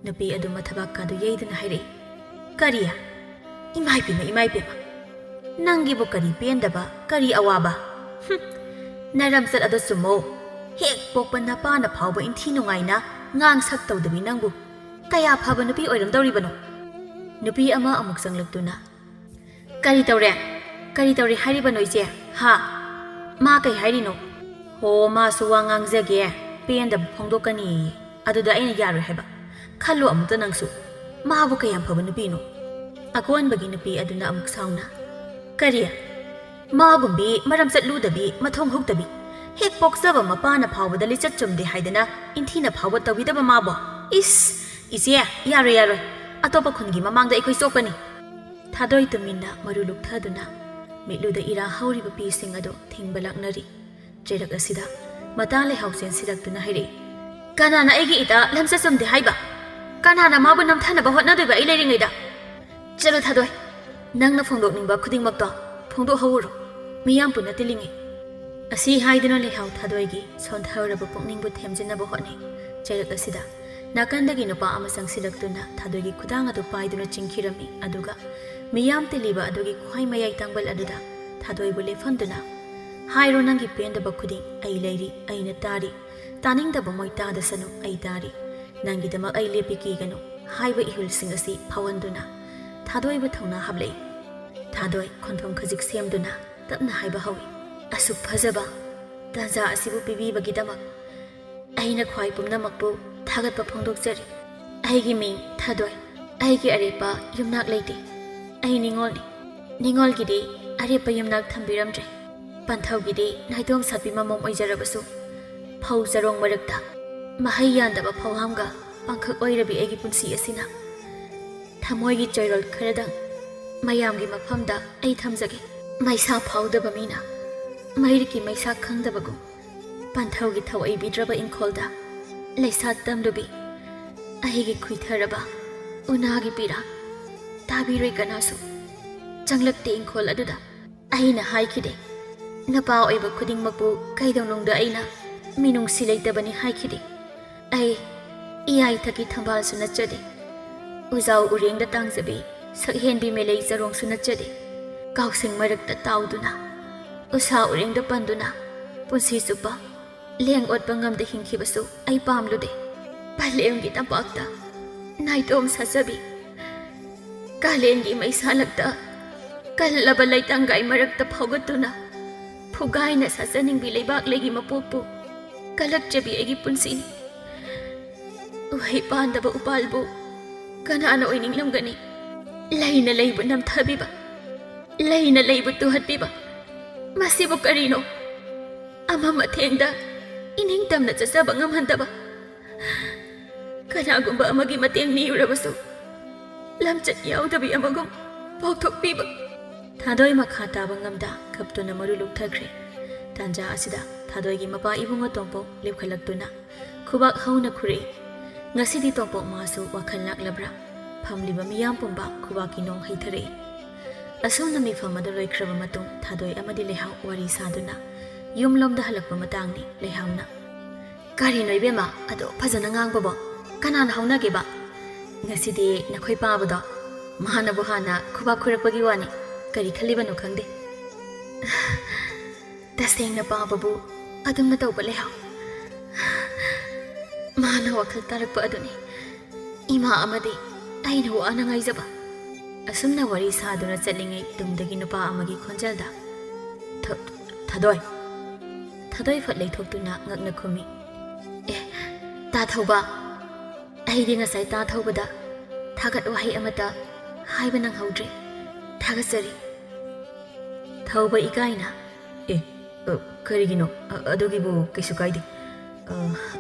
ꯅꯨꯄꯤ ꯑꯗꯨ ꯃꯊꯕꯥꯛ ꯀꯥꯗꯨ ꯌꯩꯗꯨꯅ ꯍꯥꯏꯔꯛꯏ, "ꯀꯔꯤ? ꯏꯃꯥꯏ ꯄꯦꯝꯃ, ꯏꯃꯥꯏ ꯄꯦꯝꯃ! ꯅꯪꯒꯤꯕꯨ ꯀꯔꯤ ꯄꯦꯟꯗꯕ, ꯀꯔꯤ ꯑꯋꯥꯕ? ꯍꯨꯝ! ꯅꯔꯝꯆꯠ ꯑꯗꯨ ꯆꯨꯝꯃꯣ꯫ ꯍꯦꯛ ꯄꯣꯛꯄ ꯅꯄꯥꯅ ꯐꯥꯎꯕ ꯏꯟꯊꯤ ꯅꯨꯡꯉꯥꯏꯅ ꯉꯥꯡ ꯁꯛ ꯇꯧꯗꯕꯤ ꯅꯪꯕꯨ ꯀꯌꯥ ꯐꯕ ꯅꯨꯄꯤ ꯑꯣꯏꯔꯝꯗꯧꯔꯤꯕꯅꯣ?" ꯅꯨꯄꯤ ꯑꯃ ꯑꯃꯨꯛ ꯆꯪꯂꯛꯇꯨꯅ, "ꯀꯔꯤ ꯇꯧꯔꯦ? ꯀꯔꯤ ꯇꯧꯔꯦ ꯍꯥꯏꯔꯤꯕꯅꯣ ꯏꯆꯦ? ꯍꯥ? ꯃꯥ ꯀꯩ ꯍꯥꯏꯔꯤꯅꯣ?" "ꯍꯣ, ꯃꯥꯁꯨ ꯋꯥ ꯉꯥꯡꯖꯒꯦ, ꯄꯦꯟꯗꯕ ꯐꯣꯡꯗꯣꯛꯀꯅꯤꯌꯦ꯫ ꯑꯗꯨꯗ ꯑꯩꯅ ꯌꯥꯔꯣꯏ ꯍꯥꯏꯕ꯫ ꯈꯜꯂꯣ ꯑꯃꯨꯛꯇ ꯅꯪꯁꯨ꯫ ꯃꯥꯕꯨ ꯀꯌꯥꯝ ꯐꯕ ꯅꯨꯄꯤꯅꯣ?" ꯑꯀꯣꯟꯕꯒꯤ ꯅꯨꯄꯤ ꯑꯗꯨꯅ ꯑꯃꯨꯛ ꯁꯥꯎꯅ, "ꯀꯔꯤ? ꯃꯥꯒꯨꯝꯕꯤ ꯃꯔꯝ ꯆꯠꯂꯨꯗꯕꯤ, ꯃꯊꯣꯡ ꯍꯨꯛꯇꯕꯤ, ꯍꯦꯛ ꯄꯣꯛꯆꯕ ꯃꯄꯥꯅ ꯐꯥꯎꯕꯗ ꯂꯤꯆꯠ ꯆꯨꯝꯗꯦ ꯍꯥꯏꯗꯅ ꯏꯟꯊꯤꯅ ꯐꯥꯎꯕ ꯇꯧꯕꯤꯗꯕ ꯃꯥꯕꯣ? ꯏꯁ! ꯏꯆꯦ, ꯌꯥꯔꯣꯏ, ꯌꯥꯔꯣꯏ꯫ ꯑꯇꯣꯞꯄ ꯈꯨꯟꯒꯤ ꯃꯃꯥꯡꯗ ꯑꯩꯈꯣꯏ ꯆꯣꯞꯀꯅꯤ꯫ ꯊꯥꯗꯣꯏ ꯇꯨꯃꯤꯟꯅ ꯃꯔꯨ ꯂꯨꯛꯊꯗꯨꯅ ꯃꯤꯠꯂꯨꯗ ꯏꯔꯥ ꯍꯧꯔꯤꯕ ꯄꯤꯁꯤꯡ ꯑꯗꯨ ꯊꯤꯡꯕ ꯂꯥꯛꯅꯔꯤ꯫ ꯆꯩꯔꯛ ꯑꯁꯤꯗ ꯃꯇꯥ ꯂꯩꯍꯥꯎ ꯆꯦꯟꯁꯤꯜꯂꯛꯇꯨꯅ ꯍꯥꯏꯔꯛꯏ, "ꯀꯅꯥꯅ ꯑꯩꯒꯤ ꯏꯇꯥ ꯂꯝꯆꯠ ꯆꯨꯝꯗꯦ ꯍꯥꯏꯕ? ꯀꯅꯥꯅ ꯃꯥꯕꯨ ꯅꯝꯊꯅꯕ ꯍꯣꯠꯅꯗꯣꯏꯕ ꯑꯩ ꯂꯩꯔꯤꯉꯩꯗ? ꯆꯠꯂꯨ ꯊꯥꯗꯣꯏ, ꯅꯪꯅ ꯐꯣꯡꯗꯣꯛꯅꯤꯡꯕ ꯈꯨꯗꯤꯡꯃꯛꯇꯣ ꯐꯣꯡꯗꯣꯛꯍꯧꯔꯣ, ꯃꯤꯌꯥꯝ ꯄꯨꯟꯅ ꯇꯤꯜꯂꯤꯉꯩ꯫" ꯑꯁꯤ ꯍꯥꯏꯗꯨꯅ ꯂꯩꯍꯥꯎ ꯊꯥꯗꯣꯏꯒꯤ ꯁꯣꯟꯊꯔꯕ ꯄꯨꯛꯅꯤꯡꯕꯨ ꯊꯦꯝꯖꯤꯟꯅꯕ ꯍꯣꯠꯅꯩ꯫ ꯆꯩꯔꯛ ꯑꯁꯤꯗ ꯅꯥꯀꯟꯗꯒꯤ ꯅꯨꯄꯥ ꯑꯃ ꯆꯪꯁꯤꯜꯂꯛꯇꯨꯅ ꯊꯥꯗꯣꯏꯒꯤ ꯈꯨꯗꯥꯡ ꯑꯗꯨ ꯄꯥꯏꯗꯨꯅ ꯆꯤꯡꯈꯤꯔꯝꯃꯤ, ꯑꯗꯨꯒ ꯃꯤꯌꯥꯝ ꯇꯤꯜꯂꯤꯕ ꯑꯗꯨꯒꯤ ꯈ꯭ꯋꯥꯏ ꯃꯌꯥꯏ ꯇꯥꯡꯕꯜ ꯑꯗꯨꯗ ꯊꯥꯗꯣꯏꯕꯨ ꯂꯦꯞꯍꯟꯗꯨꯅ, "ꯍꯥꯏꯔꯣ ꯅꯪꯒꯤ ꯄꯦꯟꯗꯕ ꯈꯨꯗꯤꯡ, ꯑꯩ ꯂꯩꯔꯤ, ꯑꯩꯅ ꯇꯥꯔꯤ꯫ ꯇꯥꯅꯤꯡꯗꯕ ꯃꯣꯏ ꯇꯥꯗꯁꯅꯨ, ꯑꯩ ꯇꯥꯔꯤ꯫ ꯅꯪꯒꯤꯗꯃꯛ ꯑꯩ ꯂꯦꯞꯄꯤ, ꯀꯤꯒꯅꯨ" ꯍꯥꯏꯕ ꯏꯍꯨꯜꯁꯤꯡ ꯑꯁꯤ ꯐꯥꯎꯍꯟꯗꯨꯅ ꯊꯥꯗꯣꯏꯕꯨ ꯊꯧꯅꯥ ꯍꯥꯞꯂꯛꯏ꯫ ꯊꯥꯗꯣꯏ ꯈꯣꯟꯊꯣꯡ ꯈꯖꯤꯛ ꯁꯦꯝꯗꯨꯅ ꯇꯞꯅ ꯍꯥꯏꯕ ꯍꯧꯏ, "ꯑꯁꯨꯛ ꯐꯖꯕ ꯇꯥꯟꯖꯥ ꯑꯁꯤꯕꯨ ꯄꯤꯕꯤꯕꯒꯤꯗꯃꯛ ꯑꯩꯅ ꯈ꯭ꯋꯥꯏ ꯄꯨꯝꯅꯃꯛꯄꯨ ꯊꯥꯒꯠꯄ ꯐꯣꯡꯗꯣꯛꯆꯔꯤ꯫ ꯑꯩꯒꯤ ꯃꯤꯡ ꯊꯥꯗꯣꯏ꯫ ꯑꯩꯒꯤ ꯑꯔꯦꯞꯄ ꯌꯨꯝꯅꯥꯛ ꯂꯩꯇꯦ꯫ ꯑꯩ ꯅꯤꯉꯣꯜꯅꯤ꯫ ꯅꯤꯉꯣꯜꯒꯤꯗꯤ ꯑꯔꯦꯞꯄ ꯌꯨꯝꯅꯥꯛ ꯊꯝꯕꯤꯔꯝꯗ꯭ꯔꯦ꯫ ꯄꯟꯊꯧꯒꯤꯗꯤ ꯅꯥꯏꯇꯣꯝ ꯁꯥꯠꯄꯤ ꯃꯃꯣꯝ ꯑꯣꯏꯖꯔꯕꯁꯨ, ꯐꯧ ꯆꯔꯣꯡ ꯃꯔꯛꯇ ꯃꯍꯩ ꯌꯥꯟꯗꯕ ꯐꯧꯍꯥꯝꯒ ꯄꯥꯡꯈꯛ ꯑꯣꯏꯔꯕꯤ ꯑꯩꯒꯤ ꯄꯨꯟꯁꯤ ꯑꯁꯤꯅ ꯊꯃꯣꯏꯒꯤ ꯆꯣꯏꯔꯣꯜ ꯈꯔꯗꯪ ꯃꯌꯥꯝꯒꯤ ꯃꯐꯝꯗ ꯑꯩ ꯊꯝꯖꯒꯦ꯫ ꯃꯩꯁꯥ ꯐꯥꯎꯗꯕ ꯃꯤꯅ ꯃꯩꯔꯤꯛꯀꯤ ꯃꯩꯁꯥ ꯈꯪꯗꯕꯒꯨꯝ, ꯄꯟꯊꯧꯒꯤ ꯊꯧꯑꯣꯏꯕꯤꯗ꯭ꯔꯕ ꯏꯪꯈꯣꯜꯗ ꯂꯩꯁꯥ ꯇꯝꯂꯨꯕꯤ ꯑꯩꯒꯤ ꯈꯨꯏꯊꯔꯕ ꯎꯅꯥꯒꯤ ꯄꯤꯔꯥꯡ ꯇꯥꯕꯤꯔꯣꯏ ꯀꯅꯥꯁꯨ꯫ ꯆꯪꯂꯛꯇꯦ ꯏꯪꯈꯣꯜ ꯑꯗꯨꯗ꯫ ꯑꯩꯅ ꯍꯥꯏꯈꯤꯗꯦ, ꯅꯄꯥ ꯑꯣꯏꯕ ꯈꯨꯗꯤꯡꯃꯛꯄꯨ ꯀꯩꯗꯧꯅꯨꯡꯗ ꯑꯩꯅ ꯃꯤꯅꯨꯡꯁꯤ ꯂꯩꯇꯕꯅꯤ ꯍꯥꯏꯈꯤꯗꯦ꯫ ꯑꯩ ꯏꯌꯥꯏ ꯊꯛꯀꯤ ꯊꯝꯕꯥꯜꯁꯨ ꯅꯠꯆꯗꯦ, ꯎꯖꯥꯎ ꯎꯔꯦꯡꯗ ꯇꯥꯡꯖꯕꯤ ꯁꯛꯍꯦꯟꯕꯤ ꯃꯦꯂꯩ ꯆꯔꯣꯡꯁꯨ ꯅꯠꯆꯗꯦ꯫ ꯀꯥꯎꯁꯤꯡ ꯃꯔꯛꯇ ꯇꯥꯎꯗꯨꯅ, ꯎꯁꯥ ꯎꯔꯦꯡꯗ ꯄꯟꯗꯨꯅ ꯄꯨꯟꯁꯤ ꯆꯨꯞꯄ ꯂꯦꯡ ꯑꯣꯠꯄ ꯉꯝꯗ ꯍꯤꯡꯈꯤꯕꯁꯨ ꯑꯩ ꯄꯥꯝꯂꯨꯗꯦ꯫ ꯄꯂꯦꯝꯒꯤ ꯇꯝꯄꯥꯛꯇ ꯅꯥꯏꯇꯣꯝ ꯁꯥꯖꯕꯤ, ꯀꯥꯂꯦꯟꯒꯤ ꯃꯩꯁꯥꯂꯛꯇ ꯀꯜꯂꯕ ꯂꯩꯇꯪꯒꯥꯏ ꯃꯔꯛꯇ ꯐꯥꯎꯒꯠꯇꯨꯅ ꯐꯨꯒꯥꯏꯅ ꯁꯥꯖꯅꯤꯡꯕꯤ ꯂꯩꯕꯥꯛ ꯂꯩꯒꯤ ꯃꯄꯣꯛꯄꯨ ꯀꯜꯂꯛꯆꯕꯤ ꯑꯩꯒꯤ ꯄꯨꯟꯁꯤꯅꯤ꯫ ꯎꯍꯩ ꯄꯥꯟꯗꯕ ꯎꯄꯥꯜꯕꯨ ꯀꯅꯥꯅ ꯑꯣꯏꯅꯤꯡꯂꯝꯒꯅꯤ? ꯂꯩꯅ ꯂꯩꯕꯨ ꯅꯝꯊꯕꯤꯕ, ꯂꯩꯅ ꯂꯩꯕꯨ ꯇꯨꯍꯠꯄꯤꯕ, ꯃꯁꯤꯕꯨ ꯀꯔꯤꯅꯣ? ꯑꯃ ꯃꯊꯦꯡꯗ ꯏꯅꯤꯡꯇꯝꯅ ꯆꯠꯆꯕ ꯉꯝꯍꯟꯗꯕ, ꯀꯅꯥꯒꯨꯝꯕ ꯑꯃꯒꯤ ꯃꯇꯦꯡ ꯅꯤꯔꯨꯔꯕꯁꯨ ꯂꯝꯆꯠ ꯌꯥꯎꯗꯕꯤ ꯑꯃꯒꯨꯝ ꯄꯥꯎꯊꯣꯛꯄꯤꯕ꯫ ꯊꯥꯗꯣꯏ ꯃꯈꯥ ꯇꯥꯕ ꯉꯝꯗ ꯀꯞꯇꯨꯅ ꯃꯔꯨ ꯂꯨꯞꯊꯈ꯭ꯔꯦ꯫ ꯇꯥꯟꯖꯥ ꯑꯁꯤꯗ ꯊꯥꯗꯣꯏꯒꯤ ꯃꯄꯥ ꯏꯕꯨꯡꯉꯣ ꯇꯣꯝꯄꯣꯛ ꯂꯦꯞꯈꯠꯂꯛꯇꯨꯅ ꯈꯨꯕꯥꯛ ꯍꯧꯅ ꯈꯨꯔꯛꯏ꯫ ꯉꯁꯤꯗꯤ ꯇꯣꯝꯄꯣꯛ ꯃꯥꯁꯨ ꯋꯥꯈꯜ ꯂꯥꯛꯂꯕ꯭ꯔꯥ? ꯐꯝꯂꯤꯕ ꯃꯤꯌꯥꯝ ꯄꯨꯝꯕ ꯈꯨꯕꯥꯛꯀꯤ ꯅꯣꯡ ꯍꯩꯊꯔꯛꯏ꯫ ꯑꯁꯨꯝꯅ ꯃꯤꯐꯝ ꯑꯗꯨ ꯂꯣꯏꯈ꯭ꯔꯕ ꯃꯇꯨꯡ ꯊꯥꯗꯣꯏ ꯑꯃꯗꯤ ꯂꯩꯍꯥꯎ ꯋꯥꯔꯤ ꯁꯥꯗꯨꯅ ꯌꯨꯝꯂꯣꯝꯗ ꯍꯜꯂꯛꯄ ꯃꯇꯥꯡꯅꯤ꯫ ꯂꯩꯍꯥꯎꯅ, "ꯀꯔꯤꯅꯣ ꯏꯕꯦꯝꯃ, ꯑꯗꯨꯛ ꯐꯖꯅ ꯉꯥꯡꯕꯕꯣ? ꯀꯅꯥꯅ ꯍꯧꯅꯒꯦꯕ? ꯉꯁꯤꯗꯤ ꯅꯈꯣꯏ ꯄꯥꯕꯗꯣ ꯃꯥꯅꯕꯨ ꯍꯥꯟꯅ ꯈꯨꯕꯥꯛ ꯈꯨꯔꯛꯄꯒꯤ ꯋꯥꯅꯤ꯫ ꯀꯔꯤ ꯈꯜꯂꯤꯕꯅꯣ ꯈꯪꯗꯦ꯫ ꯇꯁꯦꯡꯅ ꯄꯥꯕꯕꯨ ꯑꯗꯨꯝꯅ ꯇꯧꯕ ꯂꯩꯍꯥꯎ꯫ ꯃꯥꯅ ꯋꯥꯈꯜ ꯇꯥꯔꯛꯄ ꯑꯗꯨꯅꯤ ꯏꯃꯥ ꯑꯃꯗꯤ ꯑꯩꯅ ꯋꯥꯅ ꯉꯥꯏꯖꯕ꯫" ꯑꯁꯨꯝꯅ ꯋꯥꯔꯤ ꯁꯥꯗꯨꯅ ꯆꯠꯂꯤꯉꯩ ꯇꯨꯡꯗꯒꯤ ꯅꯨꯄꯥ ꯑꯃꯒꯤ ꯈꯣꯟꯖꯦꯜꯗ, "ꯊ-, ꯊꯥꯗꯣꯏ!" ꯊꯥꯗꯣꯏ ꯐꯠ ꯂꯩꯊꯣꯛꯇꯨꯅ ꯉꯛꯅ ꯈꯨꯝꯃꯤ꯫ "ꯑꯦ, ꯇꯥ ꯊꯧꯕ, ꯑꯩꯗꯤ ꯉꯁꯥꯏ ꯇꯥ ꯊꯧꯕꯗ ꯊꯥꯒꯠ ꯋꯥꯍꯩ ꯑꯃꯠꯇ ꯍꯥꯏꯕ ꯅꯪꯍꯧꯗ꯭ꯔꯦ꯫ ꯊꯥꯒꯠꯆꯔꯤ꯫" ꯊꯧꯕ ꯏꯀꯥꯏꯅ, "ꯑꯦ, ꯑ, ꯀꯔꯤꯒꯤꯅꯣ? ꯑ, ꯑꯗꯨꯒꯤꯕꯨ ꯀꯩꯁꯨ ꯀꯥꯏꯗꯦ꯫ ꯑ,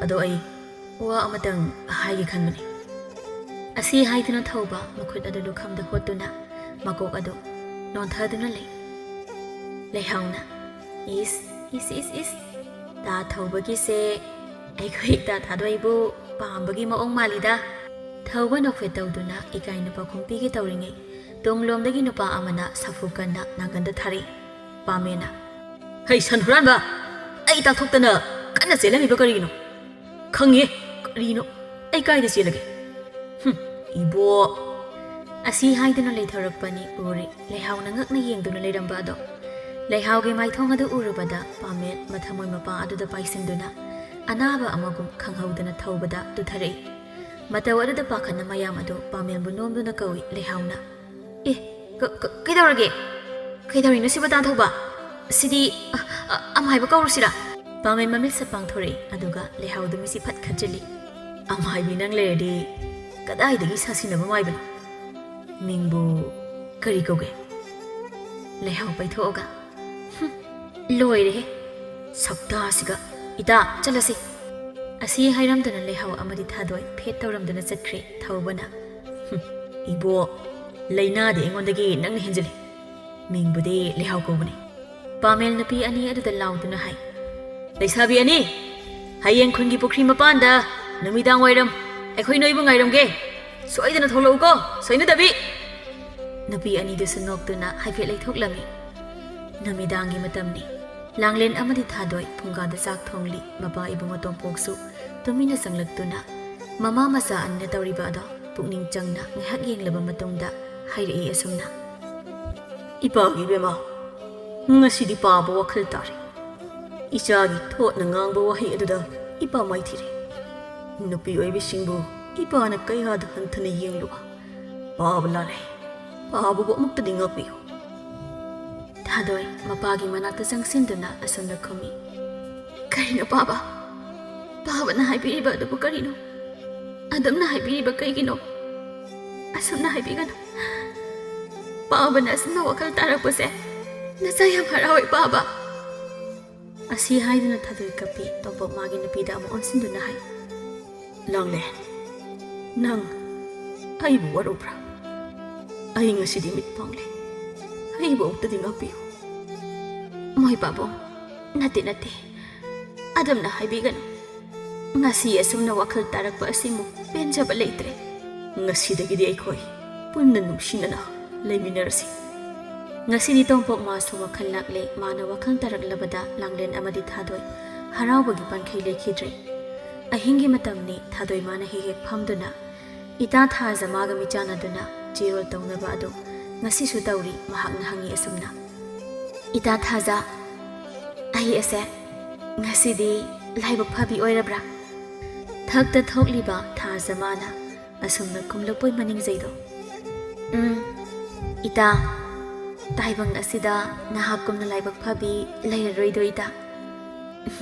ꯑꯗꯣ ꯑꯩ ꯋꯥ ꯑꯃꯇꯪ ꯍꯥꯏꯒꯦ ꯈꯟꯕꯅꯤ꯫" ꯑꯁꯤ ꯍꯥꯏꯗꯨꯅ ꯊꯧꯕ ꯃꯈꯨꯠ ꯑꯗꯨ ꯂꯨꯈꯝꯗ ꯍꯣꯠꯇꯨꯅ ꯃꯀꯣꯛ ꯑꯗꯨ ꯅꯣꯟꯊꯗꯨꯅ ꯂꯩ꯫ ꯂꯩꯍꯥꯎꯅ, "ꯏꯁ, ꯏꯁ, ꯏꯁ, ꯏꯁ, ꯇꯥ ꯊꯧꯕꯒꯤꯁꯦ ꯑꯩꯈꯣꯏ ꯇꯥ ꯊꯥꯗꯣꯏꯕꯨ ꯄꯥꯝꯕꯒꯤ ꯃꯑꯣꯡ ꯃꯥꯜꯂꯤꯗ꯫" ꯊꯧꯕ ꯅꯣꯛꯐꯦꯠ ꯇꯧꯗꯨꯅ ꯏꯀꯥꯏꯅ ꯄꯥꯎꯈꯨꯝ ꯄꯤꯒꯦ ꯇꯧꯔꯤꯉꯩ ꯇꯨꯡꯂꯣꯝꯗꯒꯤ ꯅꯨꯄꯥ ꯑꯃꯅ ꯁꯥꯐꯨ ꯀꯟꯅ ꯅꯥꯀꯟꯗ ꯊꯥꯔꯛꯏ꯫ ꯄꯥꯃꯦꯅ, "ꯍꯩ, ꯁꯟ ꯍꯨꯔꯥꯟꯕ! ꯑꯩ ꯇꯥꯛꯊꯣꯛꯇꯅ ꯀꯟꯅ ꯆꯦꯜꯂꯝꯃꯤꯕ ꯀꯔꯤꯒꯤꯅꯣ? ꯈꯪꯉꯦ, ꯀꯔꯤꯅꯣ? ꯑꯩ ꯀꯥꯏꯗ ꯆꯦꯜꯂꯒꯦ? ꯍꯨꯝ, ꯏꯕꯣ!" ꯑꯁꯤ ꯍꯥꯏꯗꯨꯅ ꯂꯩꯊꯣꯔꯛꯄꯅꯤ ꯎꯔꯤ꯫ ꯂꯩꯍꯥꯎꯅ ꯉꯛꯅ ꯌꯦꯡꯗꯨꯅ ꯂꯩꯔꯝꯕ ꯑꯗꯣ꯫ ꯂꯩꯍꯥꯎꯒꯤ ꯃꯥꯏꯊꯣꯡ ꯑꯗꯨ ꯎꯔꯨꯕꯗ ꯄꯥꯃꯦꯟ ꯃꯊꯃꯣꯏ ꯃꯄꯥ ꯑꯗꯨꯗ ꯄꯥꯏꯁꯤꯟꯗꯨꯅ ꯑꯅꯥꯕ ꯑꯃꯒꯨꯝ ꯈꯪꯍꯧꯗꯅ ꯊꯧꯕꯗ ꯇꯨꯊꯔꯛꯏ꯫ ꯃꯇꯧ ꯑꯗꯨꯗ ꯄꯥꯈꯠꯅ ꯃꯌꯥꯝ ꯑꯗꯨ ꯄꯥꯃꯦꯟꯕꯨ ꯅꯣꯝꯗꯨꯅ ꯀꯧꯏ꯫ ꯂꯩꯍꯥꯎꯅ, "ꯑꯦ, ꯀ-, ꯀ-, ꯀꯩꯗꯧꯔꯒꯦ? ꯀꯩꯗꯧꯔꯤꯅꯣ ꯁꯤꯕꯨ, ꯇꯥ ꯊꯧꯕ? ꯁꯤꯗꯤ, ꯑ, ꯑ, ꯑꯃꯥꯏꯕ ꯀꯧꯔꯨꯁꯤꯔꯥ?" ꯄꯥꯃꯦꯟ ꯃꯃꯤꯠꯁꯦ ꯄꯥꯡꯊꯣꯔꯛꯏ, ꯑꯗꯨꯒ ꯂꯩꯍꯥꯎꯗꯨ ꯃꯤꯠꯁꯤ ꯐꯠ ꯈꯠꯆꯤꯜꯂꯤ꯫ "ꯑꯃꯥꯏꯕꯤ ꯅꯪ ꯂꯩꯔꯗꯤ ꯀꯗꯥꯏꯗꯒꯤ ꯁꯥꯁꯤꯟꯅꯕ ꯃꯥꯏꯕꯅꯣ? ꯃꯤꯡꯕꯨ ꯀꯔꯤ ꯀꯧꯒꯦ?" ꯂꯩꯍꯥꯎ ꯄꯩꯊꯣꯛꯑꯒ, "ꯍꯨꯝ, ꯂꯣꯏꯔꯦꯍꯦ꯫ "ꯁꯛꯇꯥꯁꯤꯒ, ꯏꯇꯥ, ꯆꯠꯂꯁꯤ!" ꯑꯁꯤ ꯍꯥꯏꯔꯝꯗꯨꯅ ꯂꯩꯍꯥꯎ ꯑꯃꯗꯤ ꯊꯥꯗꯣꯏ ꯐꯦꯠ ꯇꯧꯔꯝꯗꯨꯅ ꯆꯠꯈ꯭ꯔꯦ ꯊꯧꯕꯅ꯫ "ꯍꯨꯝ, ꯏꯕꯣ, ꯂꯩꯅꯥꯗꯤ ꯑꯩꯉꯣꯟꯗꯒꯤ ꯅꯪꯅ ꯍꯦꯟꯖꯤꯜꯂꯤ꯫ ꯃꯤꯡꯕꯨꯗꯤ ꯂꯩꯍꯥꯎ ꯀꯧꯕꯅꯤ꯫" ꯄꯥꯃꯦꯜ ꯅꯨꯄꯤ ꯑꯅꯤ ꯑꯗꯨꯗ ꯂꯥꯎꯗꯨꯅ ꯍꯥꯏ, "ꯂꯩꯁꯥꯕꯤ ꯑꯅꯤ, ꯍꯌꯦꯡ ꯈꯨꯟꯒꯤ ꯄꯨꯈ꯭ꯔꯤ ꯃꯄꯥꯟꯗ ꯅꯨꯃꯤꯗꯥꯡ ꯋꯥꯏꯔꯝ ꯑꯩꯈꯣꯏ ꯅꯣꯏꯕꯨ ꯉꯥꯏꯔꯝꯒꯦ꯫ ꯁꯣꯏꯗꯅ ꯊꯣꯛꯂꯛꯎꯀꯣ, ꯁꯣꯏꯅꯗꯕꯤ!" ꯅꯨꯄꯤ ꯑꯅꯤꯗꯨꯁꯨ ꯅꯣꯛꯇꯨꯅ ꯍꯥꯏꯐꯦꯠ ꯂꯩꯊꯣꯛꯂꯝꯃꯤ꯫ ꯅꯨꯃꯤꯗꯥꯡꯒꯤ ꯃꯇꯝꯅꯤ꯫ ꯂꯥꯡꯂꯦꯟ ꯑꯃꯗꯤ ꯊꯥꯗꯣꯏ ꯐꯨꯡꯒꯥꯗ ꯆꯥꯛ ꯊꯣꯡꯂꯤ꯫ ꯃꯄꯥ ꯏꯕꯨꯡꯉꯣ ꯇꯣꯝꯄꯣꯛꯁꯨ ꯇꯨꯃꯤꯟꯅ ꯆꯪꯂꯛꯇꯨꯅ ꯃꯃꯥ ꯃꯆꯥ ꯑꯅꯤꯅ ꯇꯧꯔꯤꯕ ꯑꯗꯣ ꯄꯨꯛꯅꯤꯡ ꯆꯪꯅ ꯉꯥꯏꯍꯥꯛ ꯌꯦꯡꯂꯕ ꯃꯇꯨꯡꯗ ꯍꯥꯏꯔꯛꯏ ꯑꯁꯨꯝꯅ, "ꯏꯄꯥꯒꯤ ꯏꯕꯦꯝꯃ, ꯉꯁꯤꯗꯤ ꯄꯥꯕ ꯋꯥꯈꯜ ꯇꯥꯔꯦ꯫ ꯏꯆꯥꯒꯤ ꯊꯣꯠꯅ ꯉꯥꯡꯕ ꯋꯥꯍꯩ ꯑꯗꯨꯗ ꯏꯄꯥ ꯃꯥꯏꯊꯤꯔꯦ꯫ ꯅꯨꯄꯤ ꯑꯣꯏꯕꯤꯁꯤꯡꯕꯨ ꯏꯄꯥꯅ ꯀꯌꯥꯗ ꯍꯟꯊꯅ ꯌꯦꯡꯂꯨꯕ꯫ ꯄꯥꯕ ꯂꯥꯜꯂꯦ꯫ ꯄꯥꯕꯕꯨ ꯑꯃꯨꯛꯇꯗꯤ ꯉꯥꯛꯄꯤꯌꯨ꯫" ꯊꯥꯗꯣꯏ ꯃꯄꯥꯒꯤ ꯃꯅꯥꯛꯇ ꯆꯪꯁꯤꯟꯗꯨꯅ ꯑꯁꯨꯝꯅ ꯈꯨꯝꯃꯤ, "ꯀꯔꯤꯅꯣ ꯄꯥꯕ? ꯄꯥꯕꯅ ꯍꯥꯏꯕꯤꯔꯤꯕ ꯑꯗꯨꯕꯨ ꯀꯔꯤꯅꯣ? ꯑꯗꯨꯝꯅ ꯍꯥꯏꯕꯤꯔꯤꯕ ꯀꯩꯒꯤꯅꯣ? ꯑꯁꯨꯝꯅ ꯍꯥꯏꯕꯤꯒꯅꯨ꯫ ꯄꯥꯕꯅ ꯑꯁꯨꯝꯅ ꯋꯥꯈꯜ ꯇꯥꯔꯛꯄꯁꯦ ꯅꯆꯥ ꯌꯥꯝ ꯍꯔꯥꯎꯋꯦ ꯄꯥꯕ꯫" ꯑꯁꯤ ꯍꯥꯏꯗꯨꯅ ꯊꯥꯗꯣꯏ ꯀꯞꯄꯤ꯫ ꯇꯣꯝꯄꯣꯛ ꯃꯥꯒꯤ ꯅꯨꯄꯤꯗ ꯑꯃꯨꯛ ꯑꯣꯟꯁꯤꯟꯗꯨꯅ ꯍꯥꯏ, "ꯂꯥꯡꯂꯦꯟ, ꯅꯪ ꯑꯩꯕꯨ ꯋꯥꯔꯧꯕ꯭ꯔꯥ? ꯑꯩ ꯉꯁꯤꯗꯤ ꯃꯤꯠ ꯄꯥꯡꯂꯦ꯫ ꯑꯩꯕꯨ ꯑꯃꯨꯛꯇꯗꯤ ꯉꯥꯛꯄꯤꯌꯨ꯫" "ꯃꯣꯏ ꯄꯥꯕꯨꯡ, ꯅꯠꯇꯦ, ꯅꯠꯇꯦ꯫ ꯑꯗꯨꯝꯅ ꯍꯥꯏꯕꯤꯒꯅꯨ꯫ ꯉꯁꯤ ꯑꯁꯨꯝꯅ ꯋꯥꯈꯜ ꯇꯥꯔꯛꯄ ꯑꯁꯤꯃꯨꯛ ꯄꯦꯟꯖꯕ ꯂꯩꯇ꯭ꯔꯦ꯫ ꯉꯁꯤꯗꯒꯤꯗꯤ ꯑꯩꯈꯣꯏ ꯄꯨꯟꯅ ꯅꯨꯡꯁꯤꯅꯅ ꯂꯩꯃꯤꯟꯅꯔꯁꯤ꯫" ꯉꯁꯤꯗꯤ ꯇꯣꯝꯄꯣꯛ ꯃꯥꯁꯨ ꯋꯥꯈꯜ ꯂꯥꯛꯂꯦ꯫ ꯃꯥꯅ ꯋꯥꯈꯜ ꯇꯥꯔꯛꯂꯕꯗ ꯂꯥꯡꯂꯦꯟ ꯑꯃꯗꯤ ꯊꯥꯗꯣꯏ ꯍꯔꯥꯎꯕꯒꯤ ꯄꯟꯈꯩ ꯂꯩꯈꯤꯗ꯭ꯔꯦ꯫ ꯑꯍꯤꯡꯒꯤ ꯃꯇꯝꯅꯤ꯫ ꯊꯥꯗꯣꯏ ꯃꯥꯅ ꯍꯦꯛ ꯍꯦꯛ ꯐꯝꯗꯨꯅ ꯏꯇꯥ ꯊꯥꯖ ꯃꯥꯒ ꯃꯤꯆꯥꯟꯅꯗꯨꯅ ꯆꯦꯔꯣꯜ ꯇꯧꯅꯕ ꯑꯗꯨ ꯉꯁꯤꯁꯨ ꯇꯧꯔꯤ꯫ ꯃꯍꯥꯛꯅ ꯍꯪꯉꯤ ꯑꯁꯨꯝꯅ, "ꯏꯇꯥ ꯊꯥꯖ, ꯑꯩ ꯑꯁꯦ ꯉꯁꯤꯗꯤ ꯂꯥꯏꯕꯛ ꯐꯕꯤ ꯑꯣꯏꯔꯕ꯭ꯔꯥ?" ꯊꯛꯇ ꯊꯣꯛꯂꯤꯕ ꯊꯥꯖ ꯃꯥꯅ ꯑꯁꯨꯝꯅ ꯈꯨꯝꯂꯛꯄꯣꯏ ꯃꯅꯤꯡꯖꯩꯗꯣ꯫ "ꯎꯝ, ꯏꯇꯥ, ꯇꯥꯏꯕꯪ ꯑꯁꯤꯗ ꯅꯍꯥꯛꯀꯨꯝꯅ ꯂꯥꯏꯕꯛ ꯐꯕꯤ ꯂꯩꯔꯔꯣꯏꯗꯣ ꯏꯇꯥ꯫"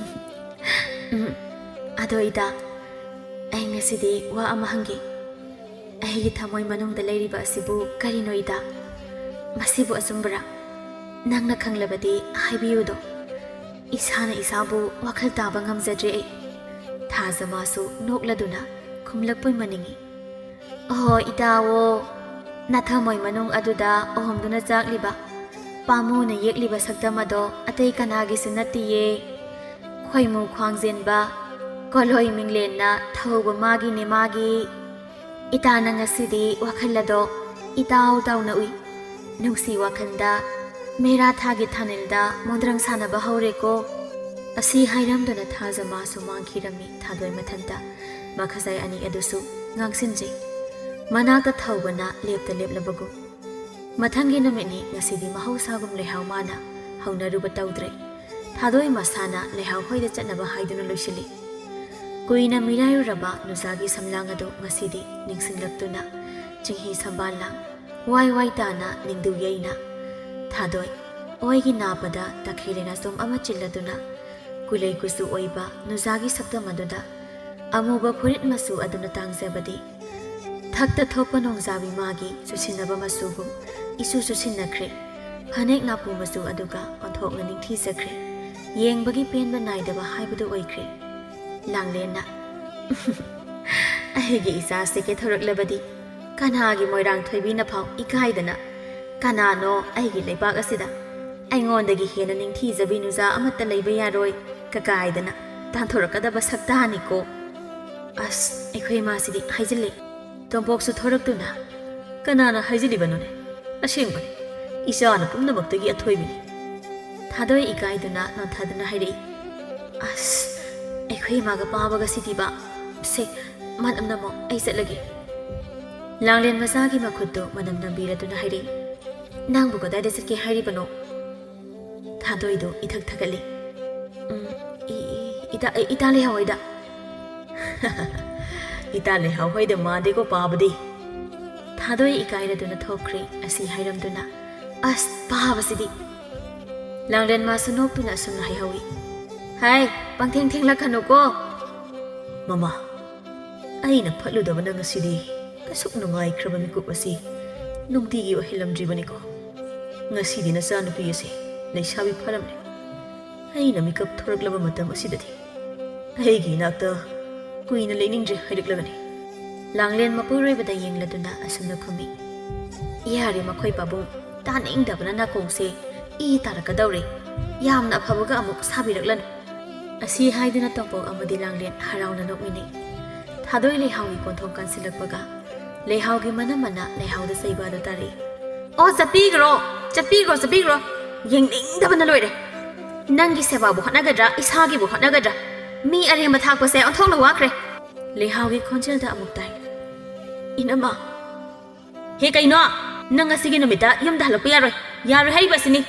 "ꯎꯝ, ꯑꯗꯣ ꯏꯇꯥ, ꯑꯩ ꯉꯁꯤꯗꯤ ꯋꯥ ꯑꯃ ꯍꯪꯒꯦ꯫ ꯑꯩꯒꯤ ꯊꯃꯣꯏ ꯃꯅꯨꯡꯗ ꯂꯩꯔꯤꯕ ꯑꯁꯤꯕꯨ ꯀꯔꯤꯅꯣ ꯏꯇꯥ? ꯃꯁꯤꯕꯨ ꯑꯆꯨꯝꯕꯔꯥ? ꯅꯪꯅ ꯈꯪꯂꯕꯗꯤ ꯍꯥꯏꯕꯤꯌꯨꯗꯣ꯫" "ꯏꯁꯥꯅ ꯏꯁꯥꯕꯨ ꯋꯥꯈꯜ ꯇꯥꯕ ꯉꯝꯖꯗ꯭ꯔꯦ ꯑꯩ꯫" ꯊꯥꯖꯃꯥꯁꯨ ꯅꯣꯛꯂꯗꯨꯅ ꯈꯨꯝꯂꯛꯄꯣꯏ ꯃꯅꯤꯡꯏ꯫ "ꯑꯍꯣ ꯏꯇꯥꯋꯣ, ꯅꯊꯃꯣꯏ ꯃꯅꯨꯡ ꯑꯗꯨꯗ ꯑꯣꯍꯣꯝꯗꯨꯅ ꯆꯥꯛꯂꯤꯕ, ꯄꯥꯝꯃꯨꯅ ꯌꯦꯛꯂꯤꯕ ꯁꯛꯇꯝ ꯑꯗꯣ ꯑꯇꯩ ꯀꯅꯥꯒꯤꯁꯨ ꯅꯠꯇꯤꯌꯦ꯫ ꯈꯣꯏꯃꯨ ꯈ꯭ꯋꯥꯡꯖꯦꯟꯕ, ꯀꯣꯂꯣꯏ ꯃꯤꯡꯂꯦꯟꯅ ꯊꯧꯕ ꯃꯥꯒꯤꯅꯦ ꯃꯥꯒꯤ꯫ ꯏꯇꯥꯅ ꯉꯁꯤꯗꯤ ꯋꯥꯈꯜ ꯑꯗꯣ ꯏꯇꯥꯎ ꯇꯥꯎꯅ ꯎꯏ꯫ ꯅꯨꯡꯁꯤ ꯋꯥꯈꯜꯗ ꯃꯦꯔꯥ ꯊꯥꯒꯤ ꯊꯥꯅꯤꯜꯗ ꯃꯣꯟꯗ꯭ꯔꯪ ꯁꯥꯟꯅꯕ ꯍꯧꯔꯦꯀꯣ꯫" ꯑꯁꯤ ꯍꯥꯏꯔꯝꯗꯨꯅ ꯊꯥꯖꯃꯥꯁꯨ ꯃꯥꯡꯈꯤꯔꯝꯃꯤ ꯊꯥꯗꯣꯏ ꯃꯊꯟꯇ꯫ ꯃꯈꯖꯥꯏ ꯑꯅꯤ ꯑꯗꯨꯁꯨ ꯉꯥꯡꯁꯤꯟꯖꯩ꯫ ꯃꯅꯥꯛꯇ ꯊꯧꯕꯅ ꯂꯦꯞꯇ ꯂꯦꯞꯂꯕꯒꯨꯝ꯫ ꯃꯊꯪꯒꯤ ꯅꯨꯃꯤꯠꯅꯤ꯫ ꯉꯁꯤꯗꯤ ꯃꯍꯧꯁꯥꯒꯨꯝ ꯂꯩꯍꯥꯎ ꯃꯥꯅ ꯍꯧꯅꯔꯨꯕ ꯇꯧꯗ꯭ꯔꯦ꯫ ꯊꯥꯗꯣꯏ ꯃꯁꯥꯅ ꯂꯩꯍꯥꯎ ꯍꯣꯏꯗ ꯆꯠꯅꯕ ꯍꯥꯏꯗꯨꯅ ꯂꯣꯏꯁꯤꯜꯂꯤ꯫ ꯀꯨꯏꯅ ꯃꯤꯔꯥꯏꯔꯨꯔꯕ ꯅꯨꯖꯥꯒꯤ ꯁꯝꯂꯥꯡ ꯑꯗꯨ ꯉꯁꯤꯗꯤ ꯅꯤꯡꯁꯤꯡꯂꯛꯇꯨꯅ ꯆꯤꯡꯍꯤ ꯁꯝꯕꯥꯜ ꯂꯥꯡ ꯋꯥꯏ ꯋꯥꯏ ꯇꯥꯅ ꯅꯤꯡꯗꯨ ꯌꯩꯅ ꯊꯥꯗꯣꯏ ꯑꯣꯏꯒꯤ ꯅꯥꯄꯗ ꯇꯈꯦꯜ ꯂꯩꯅꯥꯆꯣꯝ ꯑꯃ ꯆꯤꯜꯂꯗꯨꯅ ꯀꯨꯂꯩ ꯀꯨꯆꯨ ꯑꯣꯏꯕ ꯅꯨꯖꯥꯒꯤ ꯁꯛꯇꯝ ꯑꯗꯨꯗ ꯑꯃꯨꯕ ꯐꯨꯔꯤꯠ ꯃꯆꯨ ꯑꯗꯨꯅ ꯇꯥꯡꯖꯕꯗꯤ ꯊꯛꯇ ꯊꯣꯛꯄ ꯅꯣꯡꯖꯥꯕꯤ ꯃꯥꯒꯤ ꯆꯨꯁꯤꯟꯅꯕ ꯃꯆꯨꯒꯨꯝ ꯏꯆꯨ ꯆꯨꯁꯤꯟꯅꯈ꯭ꯔꯦ꯫ ꯐꯅꯦꯛ ꯅꯥꯄꯨ ꯃꯆꯨ ꯑꯗꯨꯒ ꯑꯣꯟꯊꯣꯛꯅ ꯅꯤꯡꯊꯤꯖꯈ꯭ꯔꯦ꯫ ꯌꯦꯡꯕꯒꯤ ꯄꯦꯟꯕ ꯅꯥꯏꯗꯕ ꯍꯥꯏꯕꯗꯨ ꯑꯣꯏꯈ꯭ꯔꯦ꯫ ꯂꯥꯡꯂꯦꯟꯅ, "ꯑꯩꯒꯤ ꯏꯆꯥꯁꯦ ꯀꯦꯊꯣꯔꯛꯂꯕꯗꯤ ꯀꯅꯥꯒꯤ ꯃꯣꯏꯔꯥꯡ ꯊꯣꯏꯕꯤꯅ ꯐꯥꯎ ꯏꯀꯥꯏꯗꯅ, ꯀꯅꯥꯅꯣ ꯑꯩꯒꯤ ꯂꯩꯕꯥꯛ ꯑꯁꯤꯗ ꯑꯩꯉꯣꯟꯗꯒꯤ ꯍꯦꯟꯅ ꯅꯤꯡꯊꯤꯖꯕꯤ ꯅꯨꯖꯥ ꯑꯃꯠꯇ ꯂꯩꯕ ꯌꯥꯔꯣꯏ" ꯀꯀꯥꯏꯗꯅ ꯇꯥꯟꯊꯣꯔꯛꯀꯗꯕ ꯁꯛꯇꯥꯅꯤꯀꯣ꯫ ꯑꯁ, ꯑꯩꯈꯣꯏ ꯃꯥꯁꯤꯗꯤ ꯍꯥꯏꯖꯤꯜꯂꯦ꯫ ꯇꯣꯝꯄꯣꯛꯁꯨ ꯊꯣꯔꯛꯇꯨꯅ, "ꯀꯅꯥꯅ ꯍꯥꯏꯖꯤꯜꯂꯤꯕꯅꯣꯅꯦ? ꯑꯁꯦꯡꯕꯅꯤ, ꯏꯆꯥꯅ ꯄꯨꯝꯅꯃꯛꯇꯒꯤ ꯑꯊꯣꯏꯕꯤꯅꯤ꯫" ꯊꯥꯗꯣꯏ ꯏꯀꯥꯏꯗꯨꯅ ꯅꯣꯟꯊꯗꯨꯅ ꯍꯥꯏꯔꯛꯏ꯫ "ꯑꯁ, ꯑꯩꯈꯣꯏ ꯏꯃꯥꯒ ꯄꯥꯕꯒ ꯁꯤꯗꯤꯕ꯫ ꯁꯦ, ꯃꯅꯝ ꯅꯝꯃꯣ, ꯑꯩ ꯆꯠꯂꯒꯦ꯫" ꯂꯥꯡꯂꯦꯟ ꯃꯆꯥꯒꯤ ꯃꯈꯨꯠꯇꯨ ꯃꯅꯝ ꯅꯝꯕꯤꯔꯗꯨꯅ ꯍꯥꯏꯔꯛꯏ, "ꯅꯪꯕꯨ ꯀꯗꯥꯏꯗ ꯆꯠꯀꯦ ꯍꯥꯏꯔꯤꯕꯅꯣ?" ꯊꯥꯗꯣꯏꯗꯨ ꯏꯊꯛ ꯊꯥꯒꯠꯂꯤ꯫ "ꯎꯝ, ꯏ-, ꯏ-, ꯏꯇꯥ, ꯏ-, ꯏꯇꯥ ꯂꯩꯍꯥꯎ ꯍꯣꯏꯗ꯫" "ꯏꯇꯥ ꯂꯩꯍꯥꯎ ꯍꯣꯏꯗ ꯃꯥꯟꯗꯦꯀꯣ ꯄꯥꯕꯗꯤ꯫" ꯊꯥꯗꯣꯏ ꯏꯀꯥꯏꯔꯗꯨꯅ ꯊꯣꯛꯈ꯭ꯔꯦ꯫ ꯑꯁꯤ ꯍꯥꯏꯔꯝꯗꯨꯅ, "ꯑꯁ, ꯄꯥꯕꯁꯤꯗꯤ!" ꯂꯥꯡꯂꯦꯟ ꯃꯥꯁꯨ ꯅꯣꯛꯇꯨꯅ ꯑꯁꯨꯝꯅ ꯍꯥꯏꯍꯧꯏ, "ꯍꯥꯏ, ꯄꯪꯊꯦꯡ ꯊꯦꯡꯂꯛꯀꯅꯨꯀꯣ꯫" "ꯃꯃꯥ, ꯑꯩꯅ ꯐꯠꯂꯨꯗꯕꯅ ꯉꯁꯤꯗꯤ ꯑꯁꯨꯛ ꯅꯨꯡꯉꯥꯏꯈ꯭ꯔꯕ ꯃꯤꯀꯨꯞ ꯑꯁꯤ ꯅꯨꯡꯇꯤꯒꯤ ꯑꯣꯏꯍꯜꯂꯝꯗ꯭ꯔꯤꯕꯅꯤꯀꯣ꯫ ꯉꯁꯤꯗꯤ ꯅꯆꯥꯅꯨꯄꯤ ꯑꯁꯤ ꯂꯩꯁꯥꯕꯤ ꯐꯥꯔꯝꯂꯦ꯫" ꯑꯩꯅ ꯃꯤꯀꯞ ꯊꯣꯔꯛꯂꯕ ꯃꯇꯝ ꯑꯁꯤꯗꯗꯤ ꯑꯩꯒꯤ ꯏꯅꯥꯛꯇ ꯀꯨꯏꯅ ꯂꯩꯅꯤꯡꯗ꯭ꯔꯦ ꯍꯥꯏꯔꯛꯂꯒꯅꯤ꯫ ꯂꯥꯡꯂꯦꯟ ꯃꯄꯨꯔꯣꯏꯕꯗ ꯌꯦꯡꯂꯗꯨꯅ ꯑꯁꯨꯝꯅ ꯈꯨꯝꯃꯤ, "ꯌꯥꯔꯦ ꯃꯈꯣꯏ ꯄꯥꯕꯨꯡ, ꯇꯥꯅꯤꯡꯗꯕꯅ ꯅꯥꯀꯣꯡꯁꯦ ꯏ ꯇꯥꯔꯛꯀꯗꯧꯔꯦ꯫ ꯌꯥꯝꯅ ꯑꯐꯕꯒ ꯑꯃꯨꯛ ꯁꯥꯕꯤꯔꯛꯂꯅꯨ"꯫ ꯑꯁꯤ ꯍꯥꯏꯗꯨꯅ ꯇꯣꯝꯄꯣꯛ ꯑꯃꯗꯤ ꯂꯥꯡꯂꯦꯟ ꯍꯔꯥꯎꯅ ꯅꯣꯛꯃꯤꯟꯅꯩ꯫ ꯊꯥꯗꯣꯏ ꯂꯩꯍꯥꯎꯒꯤ ꯀꯣꯟꯊꯣꯡ ꯀꯥꯟꯁꯤꯜꯂꯛꯄꯒ ꯂꯩꯍꯥꯎꯒꯤ ꯃꯅꯝ ꯃꯅꯥ ꯂꯩꯍꯥꯎꯗ ꯆꯩꯕ ꯑꯗꯨ ꯇꯥꯔꯛꯏ꯫ "ꯑꯣ, ꯆꯠꯄꯤꯈ꯭ꯔꯣ, ꯆꯠꯄꯤꯈ꯭ꯔꯣ, ꯆꯠꯄꯤꯈ꯭ꯔꯣ꯫ ꯌꯦꯡꯅꯤꯡꯗꯕꯅ ꯂꯣꯏꯔꯦ꯫ ꯅꯪꯒꯤ ꯁꯦꯕꯥꯕꯨ ꯍꯣꯠꯅꯒꯗ꯭ꯔꯥ, ꯏꯁꯥꯒꯤꯕꯨ ꯍꯣꯠꯅꯒꯗ꯭ꯔꯥ? ꯃꯤ ꯑꯔꯦꯝꯕ ꯊꯥꯛꯄꯁꯦ ꯑꯣꯟꯊꯣꯛꯅ ꯋꯥꯈ꯭ꯔꯦ"꯫ ꯂꯩꯍꯥꯎꯒꯤ ꯈꯣꯟꯖꯦꯜꯗ ꯑꯃꯨꯛ ꯇꯥꯏ, "ꯏꯅꯝꯃ"꯫ "ꯍꯦ ꯀꯩꯅꯣ? ꯅꯪ ꯉꯁꯤꯒꯤ ꯅꯨꯃꯤꯠꯇ ꯌꯨꯝꯗ ꯍꯜꯂꯛꯄ ꯌꯥꯔꯣꯏ꯫ ꯌꯥꯔꯣꯏ ꯍꯥꯏꯔꯤꯕꯁꯤꯅꯤ"꯫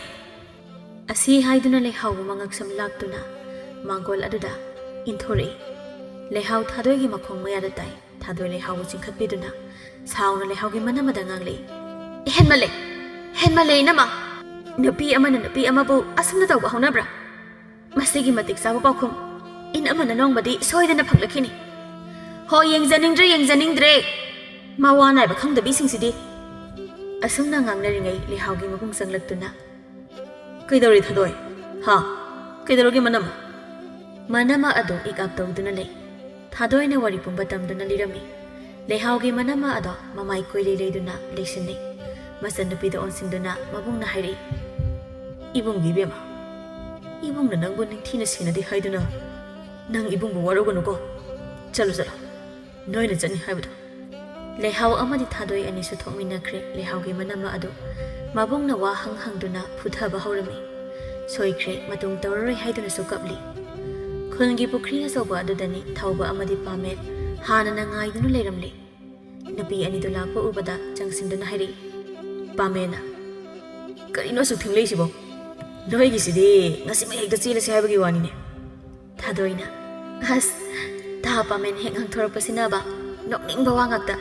ꯑꯁꯤ ꯍꯥꯏꯗꯨꯅ ꯂꯩꯍꯥꯎꯕꯨ ꯃꯉꯛꯁꯝ ꯂꯥꯛꯇꯨꯅ ꯃꯥꯡꯒꯣꯜ ꯑꯗꯨꯗ ꯏꯟꯊꯣꯔꯛꯏ꯫ ꯂꯩꯍꯥꯎ ꯊꯥꯗꯣꯏꯒꯤ ꯃꯈꯣꯡ ꯃꯌꯥꯗ ꯇꯥꯏ꯫ ꯊꯥꯗꯣꯏ ꯂꯩꯍꯥꯎꯕꯨ ꯆꯤꯡꯈꯠꯄꯤꯗꯨꯅ ꯁꯥꯎꯅ ꯂꯩꯍꯥꯎꯒꯤ ꯃꯅꯝ ꯑꯗ ꯉꯥꯡꯂꯛꯏ, "ꯍꯦꯟꯃꯜꯂꯦ! ꯍꯦꯟꯃꯜꯂꯦ, ꯏꯅꯝꯃ! ꯅꯨꯄꯤ ꯑꯃꯅ ꯅꯨꯄꯤ ꯑꯃꯕꯨ ꯑꯁꯨꯝꯅ ꯇꯧꯕ ꯍꯧꯅꯕ꯭ꯔꯥ? ꯃꯁꯤꯒꯤ ꯃꯇꯤꯛ ꯆꯥꯕ ꯄꯥꯎꯈꯨꯝ ꯏꯅꯝꯃꯅ ꯅꯣꯡꯃꯗꯤ ꯁꯣꯏꯗꯅ ꯐꯪꯂꯛꯈꯤꯅꯤ꯫ ꯍꯣ, ꯌꯦꯡꯖꯅꯤꯡꯗ꯭ꯔꯦ, ꯌꯦꯡꯖꯅꯤꯡꯗ꯭ꯔꯦ! ꯃꯋꯥ ꯅꯥꯏꯕ ꯈꯪꯗꯕꯤꯁꯤꯡꯁꯤꯗꯤ"꯫ ꯑꯁꯨꯝꯅ ꯉꯥꯡꯅꯔꯤꯉꯩ ꯂꯩꯍꯥꯎꯒꯤ ꯃꯕꯨꯡ ꯆꯪꯂꯛꯇꯨꯅ, "ꯀꯩꯗꯧꯔꯤ ꯊꯥꯗꯣꯏ? ꯍꯥ? ꯀꯩꯗꯧꯔꯒꯦ ꯃꯅꯝ?" ꯃꯅꯝ ꯑꯗꯨ ꯏꯛ ꯑꯛ ꯇꯧꯗꯨꯅ ꯂꯩ꯫ ꯊꯥꯗꯣꯏꯅ ꯋꯥꯔꯤ ꯄꯨꯝꯕ ꯇꯝꯗꯨꯅ ꯂꯤꯔꯝꯃꯤ꯫ ꯂꯩꯍꯥꯎꯒꯤ ꯃꯅꯝ ꯑꯗꯣ ꯃꯃꯥꯏ ꯀꯣꯏꯂꯩ ꯂꯩꯗꯨꯅ ꯂꯩꯁꯤꯟꯅꯩ꯫ ꯃꯆꯟꯅꯨꯄꯤꯗ ꯑꯣꯟꯁꯤꯟꯗꯨꯅ ꯃꯕꯨꯡꯅ ꯍꯥꯏꯔꯛꯏ, "ꯏꯕꯨꯡꯒꯤ ꯏꯕꯦꯝꯃ, ꯏꯕꯨꯡꯅ ꯅꯪꯕꯨ ꯅꯤꯡꯊꯤꯅ ꯁꯦꯟꯅꯗꯦ ꯍꯥꯏꯗꯨꯅ ꯅꯪ ꯏꯕꯨꯡꯕꯨ ꯋꯥꯔꯧꯒꯅꯨꯀꯣ꯫ ꯆꯠꯂꯨ, ꯆꯠꯂꯨ, ꯅꯣꯏꯅ ꯆꯠꯅꯤ ꯍꯥꯏꯕꯗꯣ"꯫ ꯂꯩꯍꯥꯎ ꯑꯃꯗꯤ ꯊꯥꯗꯣꯏ ꯑꯅꯤꯁꯨ ꯊꯣꯛꯃꯤꯟꯅꯈ꯭ꯔꯦ꯫ ꯂꯩꯍꯥꯎꯒꯤ ꯃꯅꯝ ꯑꯗꯨ ꯃꯕꯨꯡꯅ ꯋꯥ ꯍꯪ ꯍꯪꯗꯨꯅ ꯐꯨꯊꯕ ꯍꯧꯔꯝꯃꯤ꯫ ꯁꯣꯏꯈ꯭ꯔꯦ, ꯃꯇꯨꯡ ꯇꯧꯔꯔꯣꯏ ꯍꯥꯏꯗꯨꯅꯁꯨ ꯀꯞꯂꯤ꯫ ꯈꯨꯜꯒꯤ ꯄꯨꯈ꯭ꯔꯤ ꯑꯆꯧꯕ ꯑꯗꯨꯗꯅꯤ ꯊꯧꯕ ꯑꯃꯗꯤ ꯄꯥꯃꯦꯟ ꯍꯥꯟꯅꯅ ꯉꯥꯏꯗꯨꯅ ꯂꯩꯔꯝꯂꯦ꯫ ꯅꯨꯄꯤ ꯑꯅꯤꯗꯨ ꯂꯥꯛꯄ ꯎꯕꯗ ꯆꯪꯁꯤꯟꯗꯨꯅ ꯍꯥꯏꯔꯛꯏ, ꯄꯥꯃꯦꯟꯅ, "ꯀꯔꯤꯅꯣ ꯑꯁꯨꯛ ꯊꯦꯡꯂꯛꯏꯁꯤꯕꯣ? ꯅꯣꯏꯒꯤꯁꯤꯗꯤ ꯉꯁꯤꯃꯛ ꯍꯦꯛꯇ ꯆꯦꯜꯂꯁꯤ ꯍꯥꯏꯕꯒꯤ ꯋꯥꯅꯤꯅꯦ"꯫ ꯊꯥꯗꯣꯏꯅ, "ꯑꯁ, ꯇꯥ ꯄꯥꯃꯦꯟ ꯍꯦꯛ ꯉꯥꯡꯊꯣꯔꯛꯄꯁꯤꯅꯕ ꯅꯣꯛꯅꯤꯡꯕ ꯋꯥ ꯉꯥꯛꯇ"꯫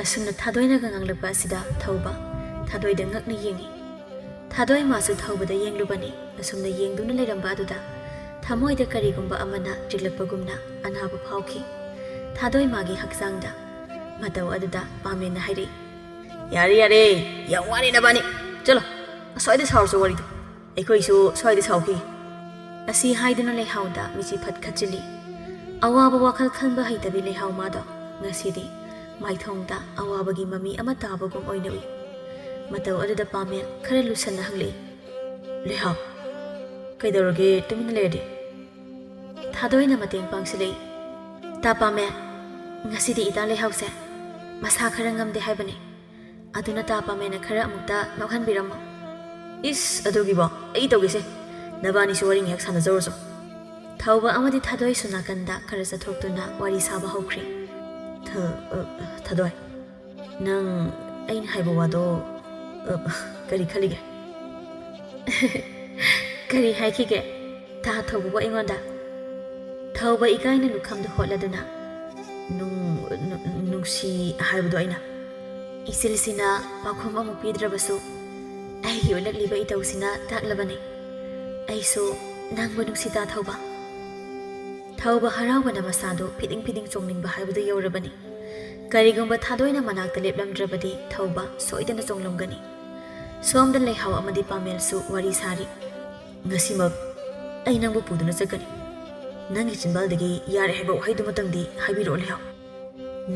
ꯑꯁꯨꯝꯅ ꯊꯥꯗꯣꯏꯅꯒ ꯉꯥꯡꯂꯛꯄ ꯑꯁꯤꯗ ꯊꯧꯕ ꯊꯥꯗꯣꯏꯗ ꯉꯛꯅ ꯌꯦꯡꯉꯤ꯫ ꯊꯥꯗꯣꯏ ꯃꯥꯁꯨ ꯊꯧꯕꯗ ꯌꯦꯡꯂꯨꯕꯅꯤ꯫ ꯑꯁꯨꯝꯅ ꯌꯦꯡꯗꯨꯅ ꯂꯩꯔꯝꯕ ꯑꯗꯨꯗ ꯊꯃꯣꯏꯗ ꯀꯔꯤꯒꯨꯝꯕ ꯑꯃꯅ ꯆꯤꯛꯂꯛꯄꯒꯨꯝꯅ ꯑꯅꯥꯕ ꯐꯥꯎꯈꯤ꯫ ꯊꯥꯗꯣꯏ ꯃꯥꯒꯤ ꯍꯛꯆꯥꯡꯗ꯫ ꯃꯇꯧ ꯑꯗꯨꯗ ꯄꯥꯃꯦꯟꯅ ꯍꯥꯏꯔꯛꯏ, "ꯌꯥꯔꯦ, ꯌꯥꯔꯦ, ꯌꯥꯝ ꯋꯥꯔꯦ ꯅꯕꯥꯅꯤ꯫ ꯆꯠꯂꯣ, ꯑꯁ꯭ꯋꯥꯏꯗ ꯁꯥꯎꯔꯁꯨ ꯋꯥꯔꯤꯗꯣ꯫ ꯑꯩꯈꯣꯏꯁꯨ ꯁ꯭ꯋꯥꯏꯗ ꯁꯥꯎꯈꯤ꯫ ꯑꯁꯤ ꯍꯥꯏꯗꯨꯅ ꯂꯩꯍꯥꯎꯗ ꯃꯤꯠꯁꯤ ꯐꯠ ꯈꯠꯆꯤꯜꯂꯤ꯫ ꯑꯋꯥꯕ ꯋꯥꯈꯜ ꯈꯟꯕ ꯍꯩꯇꯕꯤ ꯂꯩꯍꯥꯎ ꯃꯥꯗꯣ ꯉꯁꯤꯗꯤ ꯃꯥꯏꯊꯣꯡꯗ ꯑꯋꯥꯕꯒꯤ ꯃꯃꯤ ꯑꯃ ꯇꯥꯕꯒꯨꯝ ꯑꯣꯏꯅ ꯎꯏ꯫ ꯃꯇꯧ ꯑꯗꯨꯗ ꯄꯥꯃꯦꯜ ꯈꯔ ꯂꯨꯁꯟꯅ ꯍꯪꯂꯛꯏ, "ꯂꯩꯍꯥꯎ, ꯀꯩꯗꯧꯔꯒꯦ ꯇꯨꯃꯤꯟꯅ ꯂꯩꯔꯗꯤ?" ꯊꯥꯗꯣꯏꯅ ꯃꯇꯦꯡ ꯄꯥꯡꯁꯤꯜꯂꯛꯏ꯫ "ꯇꯥ ꯄꯥꯃꯦꯜ, ꯉꯁꯤꯗꯤ ꯏꯇꯥ ꯂꯩꯍꯥꯎꯁꯦ ꯃꯁꯥ ꯈꯔ ꯉꯝꯗꯦ ꯍꯥꯏꯕꯅꯤ꯫ ꯑꯗꯨꯅ ꯇꯥ ꯄꯥꯃꯦꯜꯅ ꯈꯔ ꯑꯃꯨꯛꯇ ꯅꯣꯛꯍꯟꯕꯤꯔꯝꯃꯣ꯫" "ꯏꯁ, ꯑꯗꯨꯒꯤꯕꯣ ꯑꯩ ꯇꯧꯒꯦꯁꯦ꯫ ꯅꯕꯥꯅꯤꯁꯨ ꯋꯥꯔꯤ ꯉꯥꯏꯍꯥꯛ ꯁꯥꯟꯅꯖꯧꯔꯁꯨ꯫" ꯊꯧꯕ ꯑꯃꯗꯤ ꯊꯥꯗꯣꯏꯁꯨ ꯅꯥꯀꯟꯗ ꯈꯔ ꯆꯠꯊꯣꯛꯇꯨꯅ ꯋꯥꯔꯤ ꯁꯥꯕ ꯍꯧꯈ꯭ꯔꯦ꯫ "ꯊ-, ꯑ, ꯊꯥꯗꯣꯏ, ꯅꯪ ꯑꯩꯅ ꯍꯥꯏꯕ ꯋꯥꯗꯣ, ꯑ, ꯀꯔꯤ ꯈꯜꯂꯤꯒꯦ?" "ꯀꯔꯤ ꯍꯥꯏꯈꯤꯒꯦ ꯇꯥ ꯊꯧꯕꯕꯨ ꯑꯩꯉꯣꯟꯗ?" ꯊꯧꯕ ꯏꯀꯥꯏꯅ ꯂꯨꯈꯝꯗꯨ ꯍꯣꯠꯂꯗꯨꯅ, "ꯅꯨꯡ-, ꯅꯨ-, ꯅꯨꯡꯁꯤ ꯍꯥꯏꯕꯗꯣ ꯑꯩꯅ?" ꯏꯆꯤꯜꯁꯤꯅ ꯄꯥꯎꯈꯨꯝ ꯑꯃꯨꯛ ꯄꯤꯗ꯭ꯔꯕꯁꯨ, ꯑꯩꯒꯤ ꯎꯠꯂꯛꯂꯤꯕ ꯏꯇꯧꯁꯤꯅ ꯇꯥꯛꯂꯕꯅꯤ꯫ ꯑꯩꯁꯨ ꯅꯪꯕꯨ ꯅꯨꯡꯁꯤ ꯇꯥ ꯊꯧꯕ꯫ ꯊꯧꯕ ꯍꯔꯥꯎꯕꯅ ꯃꯁꯥꯗꯨ ꯐꯤꯗꯤꯡ ꯐꯤꯗꯤꯡ ꯆꯣꯡꯅꯤꯡꯕ ꯍꯥꯏꯕꯗꯨ ꯌꯧꯔꯕꯅꯤ꯫ ꯀꯔꯤꯒꯨꯝꯕ ꯊꯥꯗꯣꯏꯅ ꯃꯅꯥꯛꯇ ꯂꯦꯞꯂꯝꯗ꯭ꯔꯕꯗꯤ ꯊꯧꯕ ꯁꯣꯏꯗꯅ ꯆꯣꯡꯂꯝꯒꯅꯤ꯫ ꯁꯣꯝꯗ ꯂꯩꯍꯥꯎ ꯑꯃꯗꯤ ꯄꯥꯃꯦꯜꯁꯨ ꯋꯥꯔꯤ ꯁꯥꯔꯤ꯫ "ꯉꯁꯤꯃꯛ ꯑꯩ ꯅꯪꯕꯨ ꯄꯨꯗꯨꯅ ꯆꯠꯀꯅꯤ꯫ ꯅꯪꯒꯤ ꯆꯤꯟꯕꯥꯜꯗꯒꯤ ꯌꯥꯔꯦ ꯍꯥꯏꯕ ꯋꯥꯍꯩꯗꯨꯃꯇꯪꯗꯤ ꯍꯥꯏꯕꯤꯔꯛꯑꯣ ꯂꯩꯍꯥꯎ꯫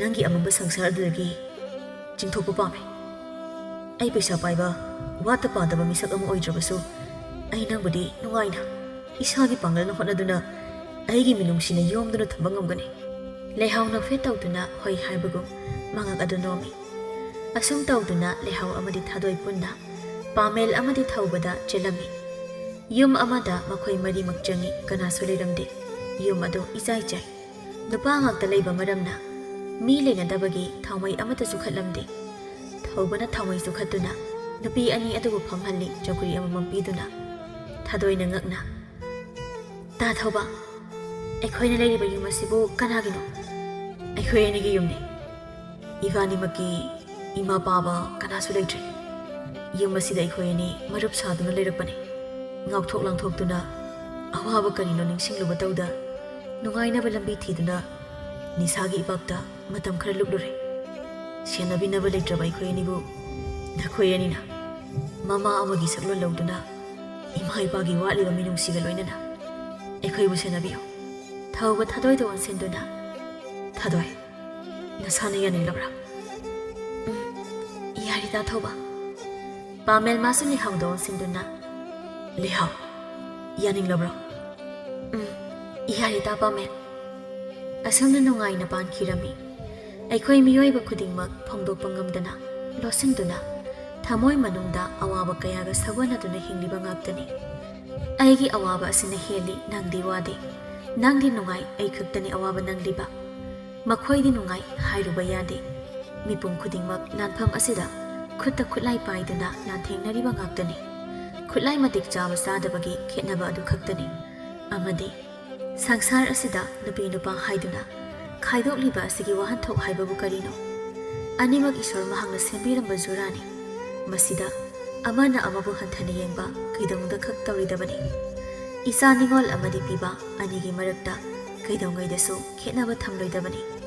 ꯅꯪꯒꯤ ꯑꯃꯝꯕ ꯁꯪꯁꯥꯔ ꯑꯗꯨꯗꯒꯤ ꯆꯤꯡꯊꯣꯛꯄ ꯄꯥꯝꯃꯤ꯫ ꯑꯩ ꯄꯩꯁꯥ ꯄꯥꯏꯕ, ꯋꯥꯠꯇ ꯄꯥꯗꯕ ꯃꯤꯁꯛ ꯑꯃ ꯑꯣꯏꯗ꯭ꯔꯕꯁꯨ, ꯑꯩ ꯅꯪꯕꯨꯗꯤ ꯅꯨꯡꯉꯥꯏꯅ ꯏꯁꯥꯒꯤ ꯄꯥꯡꯒꯜꯅ ꯍꯣꯠꯅꯗꯨꯅ ꯑꯩꯒꯤ ꯃꯤꯅꯨꯡꯁꯤꯅ ꯌꯣꯝꯗꯨꯅ ꯊꯝꯕ ꯉꯝꯒꯅꯤ꯫" ꯂꯩꯍꯥꯎ ꯅꯣꯛꯐꯦꯠ ꯇꯧꯗꯨꯅ ꯍꯣꯏ ꯍꯥꯏꯕꯒꯨꯝ ꯃꯉꯛ ꯑꯗꯨ ꯅꯣꯝꯃꯤ꯫ ꯑꯁꯨꯝ ꯇꯧꯗꯨꯅ ꯂꯩꯍꯥꯎ ꯑꯃꯗꯤ ꯊꯥꯗꯣꯏ ꯄꯨꯟꯅ ꯄꯥꯃꯦꯜ ꯑꯃꯗꯤ ꯊꯧꯕꯗ ꯆꯦꯜꯂꯝꯃꯤ꯫ ꯌꯨꯝ ꯑꯃꯗ ꯃꯈꯣꯏ ꯃꯔꯤꯃꯛ ꯆꯪꯉꯤ, ꯀꯅꯥꯁꯨ ꯂꯩꯔꯝꯗꯦ꯫ ꯌꯨꯝ ꯑꯗꯨ ꯏꯆꯥꯏ ꯆꯥꯏ꯫ ꯅꯨꯄꯥ ꯉꯥꯛꯇ ꯂꯩꯕ ꯃꯔꯝꯅ ꯃꯤ ꯂꯩꯅꯗꯕꯒꯤ ꯊꯥꯎꯃꯩ ꯑꯃꯠꯇ ꯆꯨꯈꯠꯂꯝꯗꯦ꯫ ꯊꯧꯕꯅ ꯊꯥꯎꯃꯩ ꯆꯨꯈꯠꯇꯨꯅ ꯅꯨꯄꯤ ꯑꯅꯤ ꯑꯗꯨꯕꯨ ꯐꯝꯍꯜꯂꯤ, ꯆꯧꯀ꯭ꯔꯤ ꯑꯃꯃꯝ ꯄꯤꯗꯨꯅ꯫ ꯊꯥꯗꯣꯏꯅ ꯉꯛꯅ, "ꯇꯥ ꯊꯧꯕ, ꯑꯩꯈꯣꯏꯅ ꯂꯩꯔꯤꯕ ꯌꯨꯝ ꯑꯁꯤꯕꯨ ꯀꯅꯥꯒꯤꯅꯣ?" "ꯑꯩꯈꯣꯏ ꯑꯅꯤꯒꯤ ꯌꯨꯝꯅꯤ꯫ ꯏꯕꯥꯅꯤꯃꯛꯀꯤ ꯏꯃꯥ ꯄꯥꯕ ꯀꯅꯥꯁꯨ ꯂꯩꯇ꯭ꯔꯦ꯫ ꯌꯨꯝ ꯑꯁꯤꯗ ꯑꯩꯈꯣꯏ ꯑꯅꯤ ꯃꯔꯨꯞ ꯁꯥꯗꯨꯅ ꯂꯩꯔꯛꯄꯅꯤ꯫ ꯉꯥꯎꯊꯣꯛ ꯂꯥꯡꯊꯣꯛꯇꯨꯅ ꯑꯋꯥꯕ ꯀꯔꯤꯅꯣ ꯅꯤꯡꯁꯤꯡꯂꯨꯕ ꯇꯧꯗ, ꯅꯨꯡꯉꯥꯏꯅꯕ ꯂꯝꯕꯤ ꯊꯤꯗꯨꯅ ꯅꯤꯁꯥꯒꯤ ꯏꯄꯥꯛꯇ ꯃꯇꯝ ꯈꯔ ꯂꯨꯞꯂꯨꯔꯦ꯫ ꯁꯦꯟꯅꯕꯤꯅꯕ ꯂꯩꯇ꯭ꯔꯕ ꯑꯩꯈꯣꯏ ꯑꯅꯤꯕꯨ ꯅꯈꯣꯏ ꯑꯅꯤꯅ ꯃꯃꯥ ꯑꯃꯒꯤ ꯁꯛꯂꯣꯟ ꯂꯧꯗꯨꯅ ꯏꯃꯥ ꯏꯄꯥꯒꯤ ꯋꯥꯠꯂꯤꯕ ꯃꯤꯅꯨꯡꯁꯤꯒ ꯂꯣꯏꯅꯅ ꯑꯩꯈꯣꯏꯕꯨ ꯁꯦꯟꯅꯕꯤꯌꯨ꯫ ꯊꯧꯕ ꯊꯥꯗꯣꯏꯗ ꯑꯣꯟꯁꯤꯟꯗꯨꯅ, "ꯊꯥꯗꯣꯏ, ꯅꯁꯥꯅ ꯌꯥꯅꯤꯡꯂꯕ꯭ꯔꯥ?" "ꯎꯝ, ꯌꯥꯔꯦꯗ ꯊꯧꯕ꯫" ꯄꯥꯃꯦꯜ ꯃꯥꯁꯨ ꯂꯩꯍꯥꯎꯗ ꯑꯣꯟꯁꯤꯟꯗꯨꯅ, "ꯂꯩꯍꯥꯎ, ꯌꯥꯅꯤꯡꯂꯕ꯭ꯔꯣ?" "ꯎꯝ, ꯌꯥꯔꯦꯗ ꯄꯥꯃꯦꯜ꯫" ꯑꯁꯨꯝꯅ ꯅꯨꯡꯉꯥꯏꯅ ꯄꯥꯟꯈꯤꯔꯝꯃꯤ꯫ ꯑꯩꯈꯣꯏ ꯃꯤꯑꯣꯏꯕ ꯈꯨꯗꯤꯡꯃꯛ ꯐꯣꯡꯗꯣꯛꯄ ꯉꯝꯗꯅ, ꯂꯣꯠꯁꯤꯟꯗꯨꯅ, ꯊꯃꯣꯏ ꯃꯅꯨꯡꯗ ꯑꯋꯥꯕ ꯀꯌꯥꯒ ꯁꯥꯒꯣꯟꯅꯗꯨꯅ ꯍꯤꯡꯂꯤꯕ ꯉꯥꯛꯇꯅꯤ꯫ ꯑꯩꯒꯤ ꯑꯋꯥꯕ ꯑꯁꯤꯅ ꯍꯦꯜꯂꯤ, ꯅꯪꯗꯤ ꯋꯥꯗꯦ꯫ ꯅꯪꯗꯤ ꯅꯨꯡꯉꯥꯏ, ꯑꯩ ꯈꯛꯇꯅꯤ ꯑꯋꯥꯕ ꯅꯪꯂꯤꯕ꯫ ꯃꯈꯣꯏꯗꯤ ꯅꯨꯡꯉꯥꯏ ꯍꯥꯏꯔꯨꯕ ꯌꯥꯗꯦ꯫ ꯃꯤꯄꯨꯝ ꯈꯨꯗꯤꯡꯃꯛ ꯂꯥꯟꯐꯝ ꯑꯁꯤꯗ ꯈꯨꯠꯇ ꯈꯨꯠꯂꯥꯏ ꯄꯥꯏꯗꯨꯅ ꯂꯥꯟꯊꯦꯡꯅꯔꯤꯕ ꯉꯥꯛꯇꯅꯤ꯫ ꯈꯨꯠꯂꯥꯏ ꯃꯇꯤꯛ ꯆꯥꯕ ꯆꯥꯗꯕꯒꯤ ꯈꯦꯠꯅꯕ ꯑꯗꯨ ꯈꯛꯇꯅꯤ꯫ ꯑꯃꯗꯤ ꯁꯪꯁꯥꯔ ꯑꯁꯤꯗ ꯅꯨꯄꯤ ꯅꯨꯄꯥ ꯍꯥꯏꯗꯨꯅ ꯈꯥꯏꯗꯣꯛꯂꯤꯕ ꯑꯁꯤꯒꯤ ꯋꯥꯍꯟꯊꯣꯛ ꯍꯥꯏꯕꯕꯨ ꯀꯔꯤꯅꯣ? ꯑꯅꯤꯃꯛ ꯏꯁꯣꯔ ꯃꯍꯥꯛꯅ ꯁꯦꯝꯕꯤꯔꯝꯕ ꯖꯨꯔꯥꯅꯤ꯫ ꯃꯁꯤꯗ ꯑꯃꯅ ꯑꯃꯕꯨ ꯍꯟꯊꯅ ꯌꯦꯡꯕ ꯀꯩꯗꯧꯅꯨꯡꯗ ꯈꯛ ꯇꯧꯔꯣꯏꯗꯕꯅꯤ꯫ ꯏꯆꯥ ꯅꯤꯉꯣꯜ ꯑꯃꯗꯤ ꯄꯤꯕ ꯑꯅꯤꯒꯤ ꯃꯔꯛꯇ ꯀꯩꯗꯧꯉꯩꯗꯁꯨ ꯈꯦꯠꯅꯕ ꯊꯝꯂꯣꯏꯗꯕꯅꯤ꯫